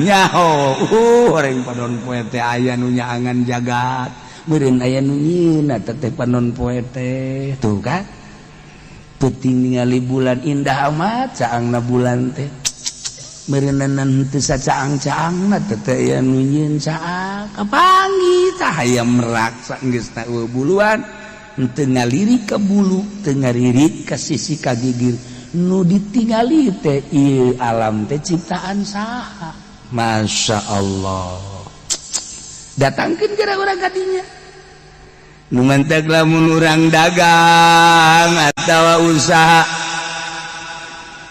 nyaho orang panon poe teh aya nu nyaangan jagat, meureun aya nu nyieun eta teh panon poe teh. Tuh kan, peuting ningali bulan indah amat caangna bulan teh, meureunan teu sacaang-caangna teh teh aya nu nyieun caang. Kapanggih tah hayam merak saenggeusna eueuh buluan, henteu ngalirik ka bulu, teu ngalirik ka sisi ka gigir. Nu ditingali teh ieu alam teh ciptaan saha? Masya Allah. Datangkeun kira urang kadinya. Nu mantak lamun urang dagang atawa usaha,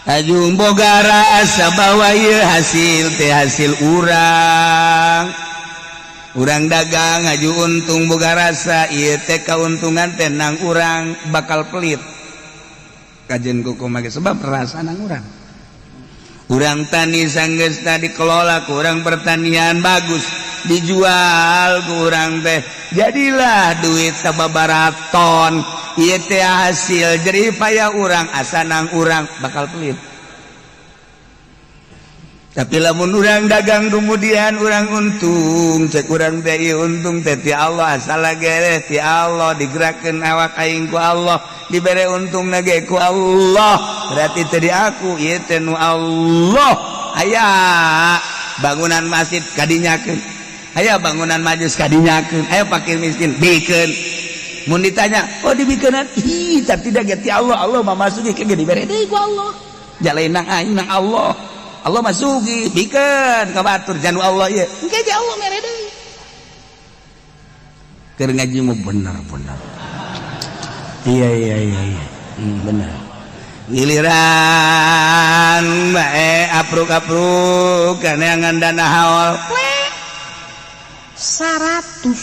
ajung boga rasa bahwa ieu hasil teh hasil urang. Urang dagang aju untung, boga rasa ieu teh kauntungan teh nang urang, bakal pelit kajen kuku make, sebab rasa nang urang. Urang tani, sanggeus dikelola ku urang pertanian bagus. Dijual ku urang teh, jadilah duit sababaraton. Ieu teh hasil jerih payah urang. Asanang urang bakal pelit. Tapi lamun urang dagang, kemudian urang untung, cek urang teh, "Ieu untung teh ti Allah, asal gere ti Allah, digerakkeun awak aing ku Allah, dibere untung ge ku Allah, berarti teh di aku, ieu teh nu Allah." Aya bangunan masjid kadinyakeun, aya bangunan majlis kadinyakeun, aya fakir miskin bikeun. Mun ditanya, "Oh, dibikeunan?" Ih, tapi tidak ti Allah. Allah mah masuki ke dibere deui ku Allah. Jalain nang aing nang Allah, Allah masuki bikeun ka batur janu Allah ieu, engke ge Allah mere deui. Keur ngaji mah bener-bener, iya, bener. Giliran bae apruk-apruk kaneangan dana haul, 100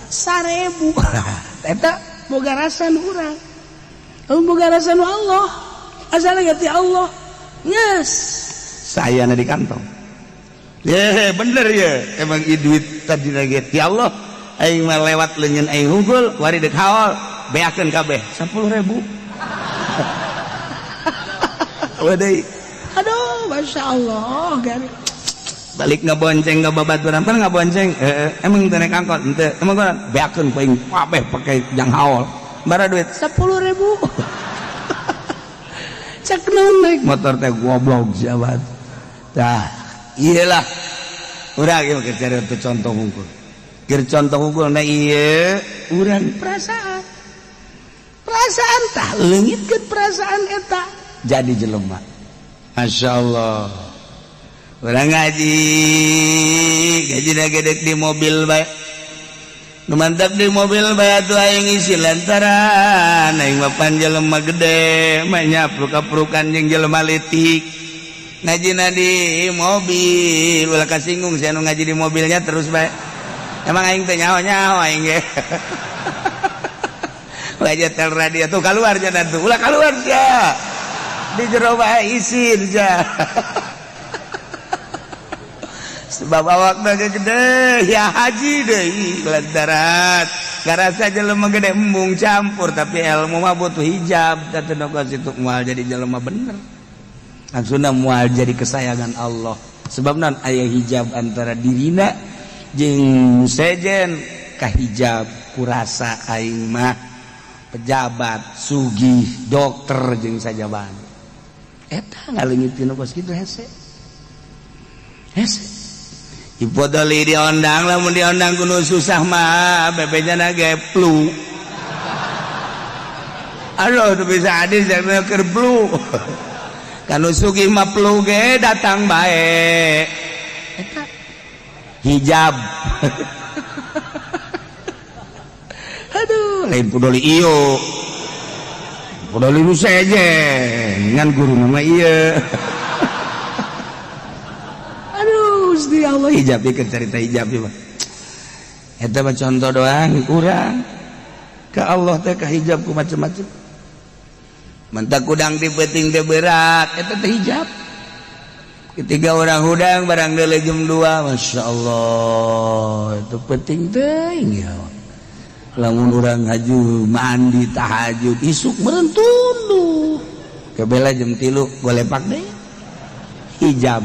1000, eta boga rasa nu urang, boga rasa nu Allah, asalna ti Allah, yes, saya di kantong ya bener ya. Emang duit tadi lagi ti Allah, aing mah lewat leungeun aing hungkul. Wari dek haul, beakeun kabeh 10.000. Wadai. Aduh, masya Allah, gari. Balik ngebonceng ke babaturan, pan ngabonceng, emang teu naik angkot, henteu, emang gua beakeun ku aing kabeh pake jang haul. Bara duit 10.000. Cek naon naik motor teh, goblok siapa. Tah, iyalah. Urang ieu keur cari contoh hungkul. Keur contoh hungkul na ieu urang perasaan. Perasaan tah leungitkeun perasaan eta jadi jelema. Masya Allah, urang ngaji gaji gedek di mobil bae. Nu mantap di mobil bae atuh aing isi, lantaran aing mah pan jelema gede mah nyapruk-aprukan jeung jelema leutik. Ngajina di mobil, ulah kasinggung sia nu ngaji di mobilnya terus bae. Emang aing teh nyaho-nyaho aing ge. Ulah tel radio tuh keluar jangan tuh, ulah keluar sia. Di jero bae isin sia. Sebab awak gede ya haji deui, lantaran ngarasa jelema gede embung campur, tapi ilmu mah butuh hijab. Teu situ moal jadi jelema bener. Langsung moal jadi kesayangan Allah. Sebab non aya hijab antara dirina jeung sejen, kahijab kurasa aing mah pejabat, sugih, dokter jeung sajaban. Eta ngaleungitkeun kos kitu hese. Hese. Ipodoli diondang, lamun diondang kudu susah mah bebejana ge flu. Aduh, tuh bisa hadis yang keur flu. Kanu sugih mah flu ge datang bae. Eta hijab. Aduh, lain pudoli iyo. Pudoli nu sejen, ngan guru nama ieu. Aduh, Gusti Allah, hijab ieu cerita hijab ieu mah. Eta mah contoh doang kurang. Ka Allah teh ka hijab ku macem-macem. Mentak kudang di peuting teh berat, eta teh hijab. Ketiga orang hudang barang deuleu jam 2, Masya Allah, itu penting teuing ya. Lamun urang haju mandi tahajud isuk meureun tunduh. Kebela jam 3 golepak deh. Hijab.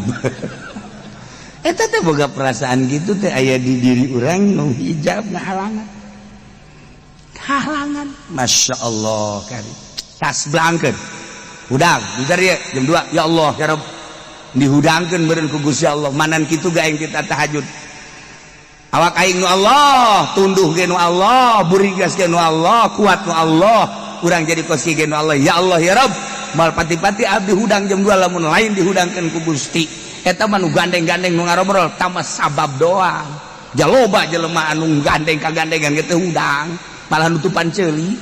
Eta teh boga perasaan gitu teh aya di diri urang nu hijab ngahalangan. Halangan. Masya Allah kari. Tas blangkeun. Hudang, bentar ya jam 2. Ya Allah, ya Rabb. Dihudangkeun meureun ku Gusti Allah. Manan kitu ga aing kita tahajud. Awak aing nu Allah, tunduh ge nu Allah, burigas ge nu Allah, kuat nu Allah, urang jadi kos ge nu Allah. Ya Allah ya Rabb. Mal pati-pati abdi hudang jam 2 lamun lain dihudangkeun ku Gusti. Eta mah nu gandeng-gandeng nu ngarobrol tambah sabab doang. Jaloba jelema anu gandeng kagandengan ge teu hudang, malah nutupan ceuli.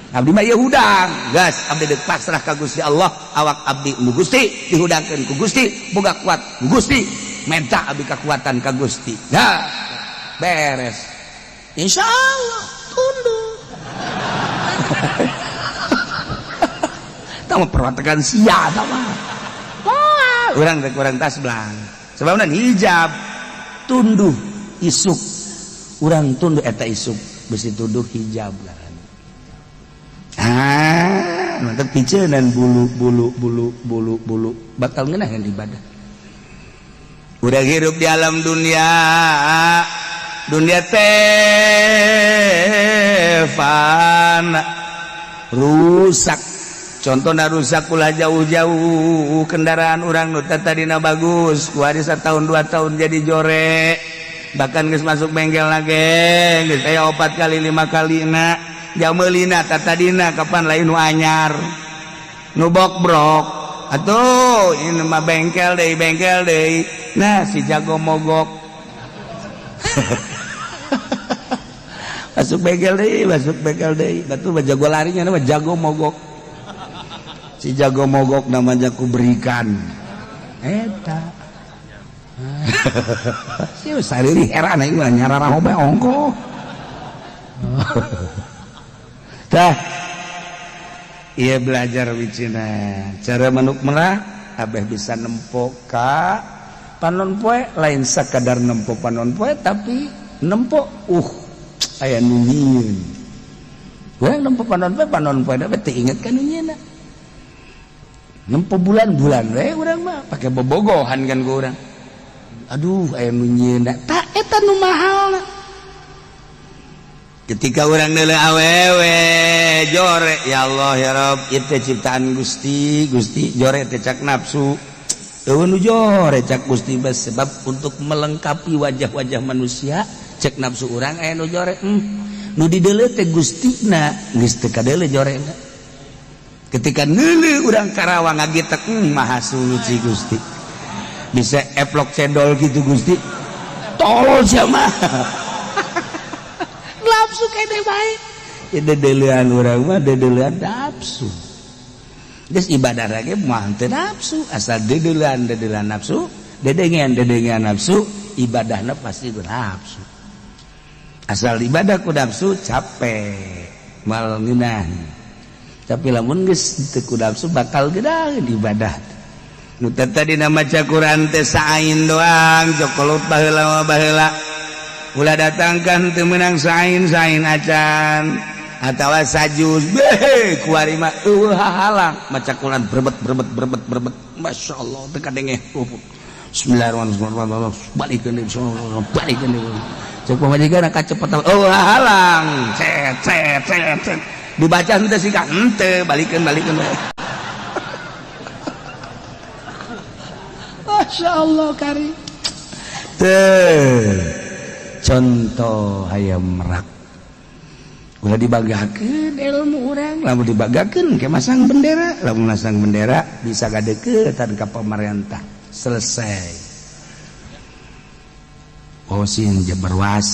Abdi mah ieu hudang, gas abdi deuk pasrah ka Gusti Allah, awak abdi nu Gusti dihudangkeun ku Gusti, boga kuat ku Gusti, menta abdi kekuatan ka Gusti. Nah, beres. Insya Allah tunduk. Tama perwatakan sia tama. Wah, urang teh kurang tas belang. Sebabna hijab. Tunduh isuk urang tunduh eta isuk besi tuduh hijab ngaranna. Ah, mantap picenan bulu bulu bulu bulu bulu bakal ngeunaheun ibadah. Urang hirup di alam dunia, dunia teh fana, rusak. Contohnya rusak ulah jauh-jauh, kendaraan urang nu tadina bagus, kuari setahun 2 tahun jadi jore, bahkan geus masuk bengkel lagi geus aya opat kali lima kali na jamelina. Tadina kapan lain nu anyar, nu bokbrok atuh. Ini mah bengkel deui, bengkel deui. Nah, si jago mogok, masuk bengkel deui, masuk bengkel deui. Batu mah jago larinya, nama jago mogok. Si jago mogok namanya ku berikan eta si sariri heran aing mah nyarara hobe ongko. Tah, iya, belajar wicina cara manuk merak abeh bisa nempo ka panon poe. Lain sakadar nempo panon poe, tapi nempo aya nu nyieun. Urang nempo panon poe, panon poe teh inget ka nu nyieunna. Nempo bulan-bulan we urang mah pake bobogohan kan ku urang, aduh, aya nu nyieunna. Tak eta nu mahalna ketika urang neuleuh awewe jore, ya Allah, ya Rob, itu ciptaan Gusti. Gusti, jore teh cak nafsu. Eueuh nu jore cak Gusti bas, sebab untuk melengkapi wajah-wajah manusia cek nafsu urang aya nu jore. Nu dideuleu teh Gustina, geus teu kadeuleu jorena. Ketika neuleuh urang Karawang ngagitek, maha suci Gusti, bisa eplok cendol gitu. Gusti, tolol sia mah. Nafsu kene bae ya, dedeulean urang mah dedeulean nafsu. Geus ibadah lagi mah teu nafsu, asal dedeulean dedeulean nafsu, dedengean dedengean nafsu, ibadahna pasti ku nafsu. Asal ibadah ku nafsu, capek, mal ngeunah. Tapi lamun geus teu ku nafsu, bakal gedaheun ibadah. Nu tadi maca Quran teh saain doang, jokolot baheula mah baheula. Ulah datangkan teu meunang sain sain acan atawa sajuz beh, kuari mah eueuh hahalang maca Quran, berebet berebet berebet berebet. Masya Allah, teu kadenge. Bismillahirrahmanirrahim, balikeun deui, balikeun deui. Cek pamajikan kacepetan, oh halang, cet cet cet cet, dibaca henteu sih, henteu, balikeun balikeun. Masya Allah, kari teh contoh hayam merak. Ulah dibanggakeun ilmu urang, lamun dibanggakeun ke masang bendera, lamun masang bendera bisa gadeukeutan ka pemerintah, selesai. Oh, sin jabar was,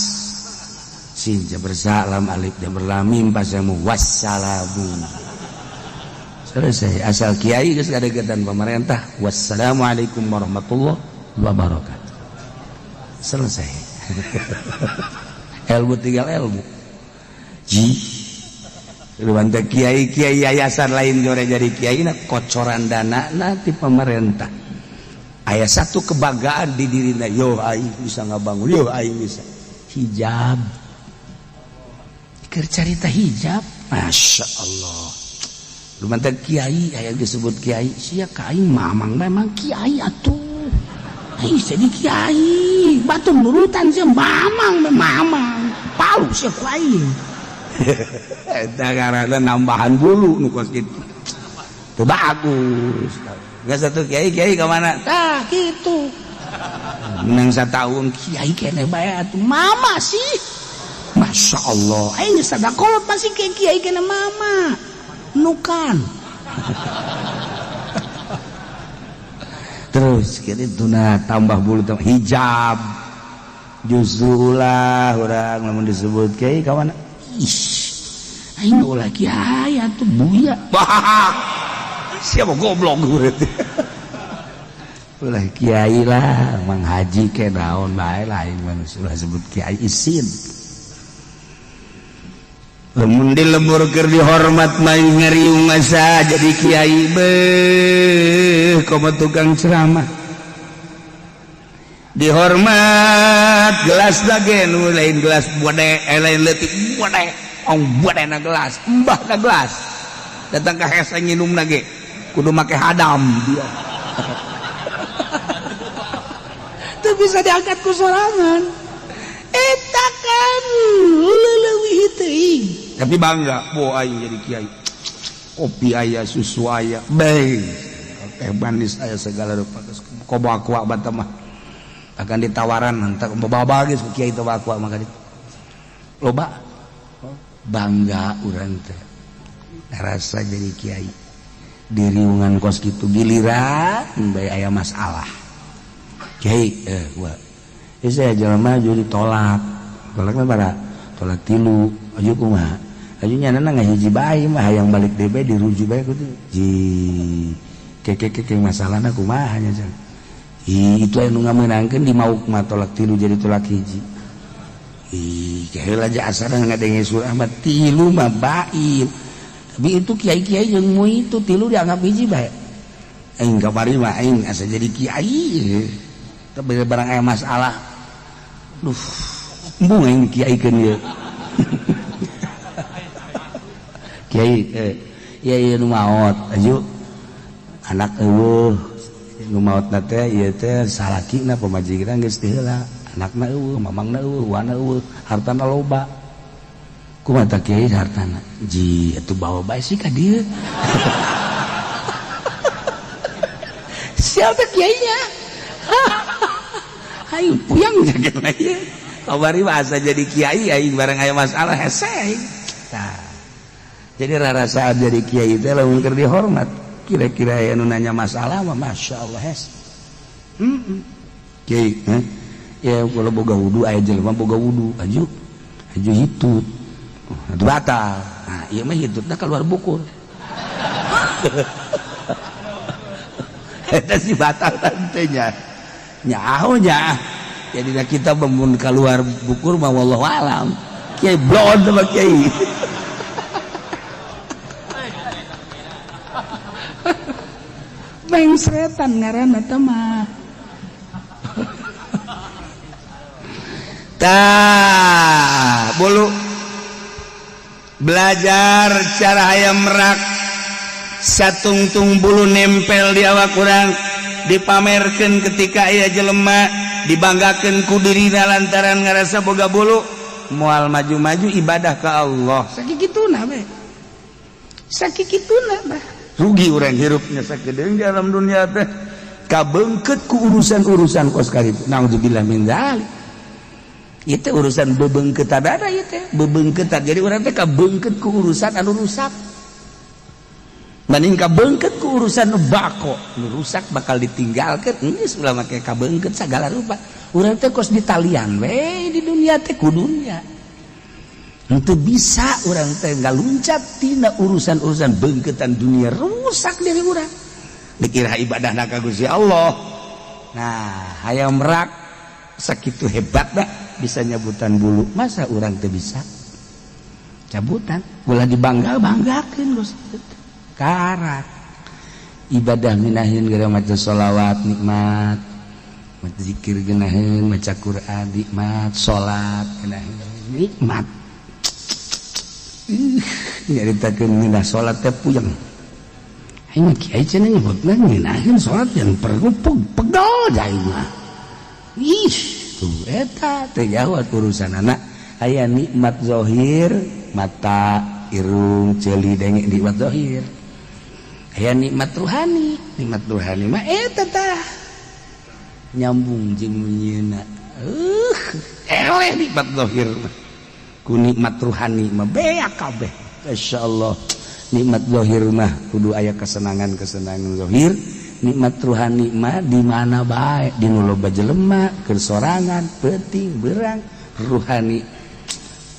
sin jabar salam, alif jabar lam, mim pasamu, wassalamu, selesai. Asal kiai geus gadeukeutan pemerintah, wassalamualaikum warahmatullahi wabarakatuh, selesai. Ilmu tinggal ilmu. Ji lu kiai kiai yayasan lain jore jadi kiai na kocoran dana nanti pemerintah. Aya satu kebanggaan di dirina, yo aing bisa ngabangun, yo aing bisa hijab. Keur carita hijab, Masya Allah. Lu mantan kiai aya disebut kiai sia ka aing, mamang memang kiai atuh. Aing jadi kiai batu nurutan sia, mamang mamang palu sia ku aing. Eta karena nambahan bulu nu kos kitu. Teu bagus. Geus satu kiai kiai ka mana? Tah kitu. Menang satahun kiai kene bae atuh mama sih. Masya Allah, aing geus sadakolot masih kiai kiai kene mama. Nukan. Terus kitu nah tambah bulu tambah hijab. Justru ulah urang lamun disebut kiai ka mana? Ih, aing ulah kiai atuh buya. Siapa goblok berarti. Ulah kiai lah, mang haji ke naon bae lain manusia ulah sebut kiai isin. Lamun di lembur keur dihormat mah ngariung masa jadi kiai beuh komo tukang ceramah. Dihormat gelas lagi nu lain gelas bode, eh, lain leutik bode, ong bode na gelas, embah na gelas. Datang ke hese nginum lagi kudu make hadam dia. Teu bisa diangkat ku sorangan. Eta kan leuwih teuing. Tapi bangga, bo aing jadi kiai. Kopi aya, susu aya, bae. Teh manis aya, segala rupa. Kobo aqua bata mah. Akan ditawaran entar bawa geus ku kiai teh aqua mah ditu. Loba bangga urang teh. Rasa jadi kiai. Diriungan kos kitu giliran bae aya masalah. Kiai gua. Saya jelema maju ditolak. Tolakna bara tolak tilu, aju kumaha? Aju nyana ngahiji bae mah hayang balik deui bae dirujuk bae kudu. Ji keke keke masalahna kumaha nya jang. Ih, itu anu ngamenangkeun di mauk mah tolak tilu jadi tolak hiji. Ih, heula aja asana ngadenge surah mah tilu mah bain. Tapi itu kiai-kiai jeung mu itu tilu dianggap hiji bae. Aing kamari mah aing asa jadi kiai. Tapi barang aya masalah. Duh, embung aing kiaikeun ieu. Kiai ieu ieu nu maot aju anak eueuh nu maotna teh ieu teh salakina pamajikan geus teu heula, anakna eueuh, mamangna eueuh, wana eueuh, hartana loba. Kumaha tah kiai hartana? Ji atuh bawa bae sih ka dieu. Siapa kiainya? Aing puyang jaga ieu. Kamari mah asa jadi kiai aing bareng aya masalah hese aing. Tah. Jadi rarasaan jadi kiai teh lamun keur dihormat, kira-kira aya nu nanya masalah mah masyaallah hese. Heeh. Kiai, heh. Ya kalau boga wudu aya jelema boga wudu, aju aju hitut. Atuh batal. Nah, ieu mah hitutna keluar bukur. Eta si batal teh nya. Nyaho nya. Jadi kita memun keluar bukur mah wallahu alam. Kiai blon sama kiai. Mengsretan ngaranna teh mah. Tah, bulu belajar cara hayam merak satungtung bulu nempel di awak urang dipamerkeun ketika aya jelema dibanggakeun ku dirina lantaran ngarasa boga bulu moal maju-maju ibadah ka Allah. Sakituna we. Sakituna bah. Rugi urang hirupnya sakedeung di alam dunia teh kabeungkeut ku urusan-urusan kos karitu. Naudzubillah min dzalik. Ieu teh urusan bebeungkeutan ada ieu teh, bebeungkeutan. Jadi urang teh kabeungkeut ku urusan anu rusak. Mending kabeungkeut ku urusan nu bako, nu rusak bakal ditinggalkeun geus ulah make kabeungkeut sagala rupa. Urang teh kos ditalian we di dunia teh ku dunia. Henteu bisa urang teh ngaluncat tina urusan-urusan beungkeutan dunia rusak diri urang. Dikira ibadahna ka Gusti Allah. Nah, hayam merak sakitu hebatna bisa nyabutan bulu, masa urang teu bisa? Cabutan, ulah dibangga-banggakeun Gusti. Karak ibadah minahin gara maca sholawat nikmat, maca zikir geunaheun, maca Quran nikmat, salat geunaheun nikmat. Nyaritakeun ngeunah salat teh puyeng. Aing mah kiai cenah nyebutna ngeunaheun salat yang perlu pegel aing mah. Ih, tuh eta teh jawab urusanana aya nikmat zahir, mata, irung, ceuli, denge nikmat zahir. Aya nikmat ruhani, nikmat ruhani mah eta tah nyambung jeung nyieuna. Eleh nikmat zahir mah. Ku nikmat ruhani mah beak kabeh. Masyaallah, nikmat zahir mah kudu aya kesenangan-kesenangan zahir, nikmat ruhani mah di mana bae, di nu loba jelema, keur sorangan, peuting, berang, ruhani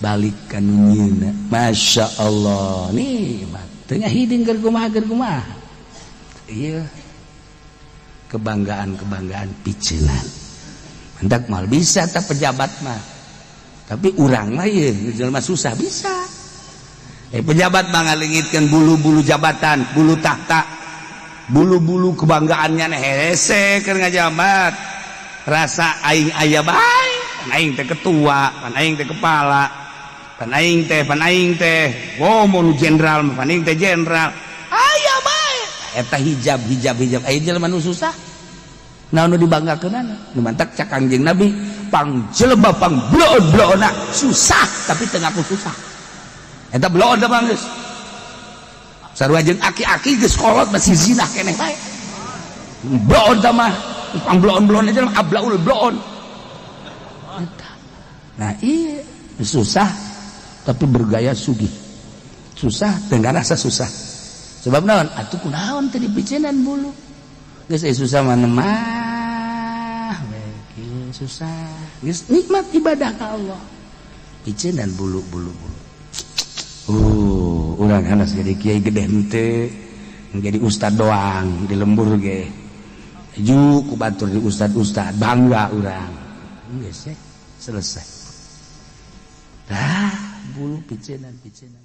balik ka nu nyieuna. Masyaallah, nikmat. Tengah hiding keur kumaha keur kumaha. Ieu kebanggaan-kebanggaan piceunan. Hendak mal bisa tah pejabat mah. Tapi urang mah ieu jelema susah bisa. Pejabat mah ngalengitkeun bulu-bulu jabatan, bulu tahta, bulu-bulu kebanggaannya hese keur ngajabat. Rasa aing aya bae, pan aing teh ketua, pan aing teh kepala, pan aing teh, pan aing teh, oh, mau jenderal, pan aing teh jenderal, aya bae. Eta hijab, hijab, hijab. Aya jelema nu susah, naon nu dibanggakeunana? Nu mantak cak Kangjeng Nabi, pang jelema pang bloon-bloonna susah tapi teu ngaku susah. Eta bloon da mah geus. Sarua jeung aki-aki geus kolot masih zina keneh bae. Bloon da mah, pang bloon-bloon aja ablaul bloon. Eta. Nah, iya susah tapi bergaya sugih. Susah teu ngarasa susah. Sebab naon? Atuh kunaon teh dipiceunan bulu. Geus susah mah mah we susah. Geus nikmat ibadah ka Allah. Piceunan bulu bulu bulu. Urang hanas jadi kiai gede henteu, jadi ustad doang di lembur ge. Ju ku batur di ustad-ustad bangga urang. Geus selesai. Dah bulu piceunan piceunan.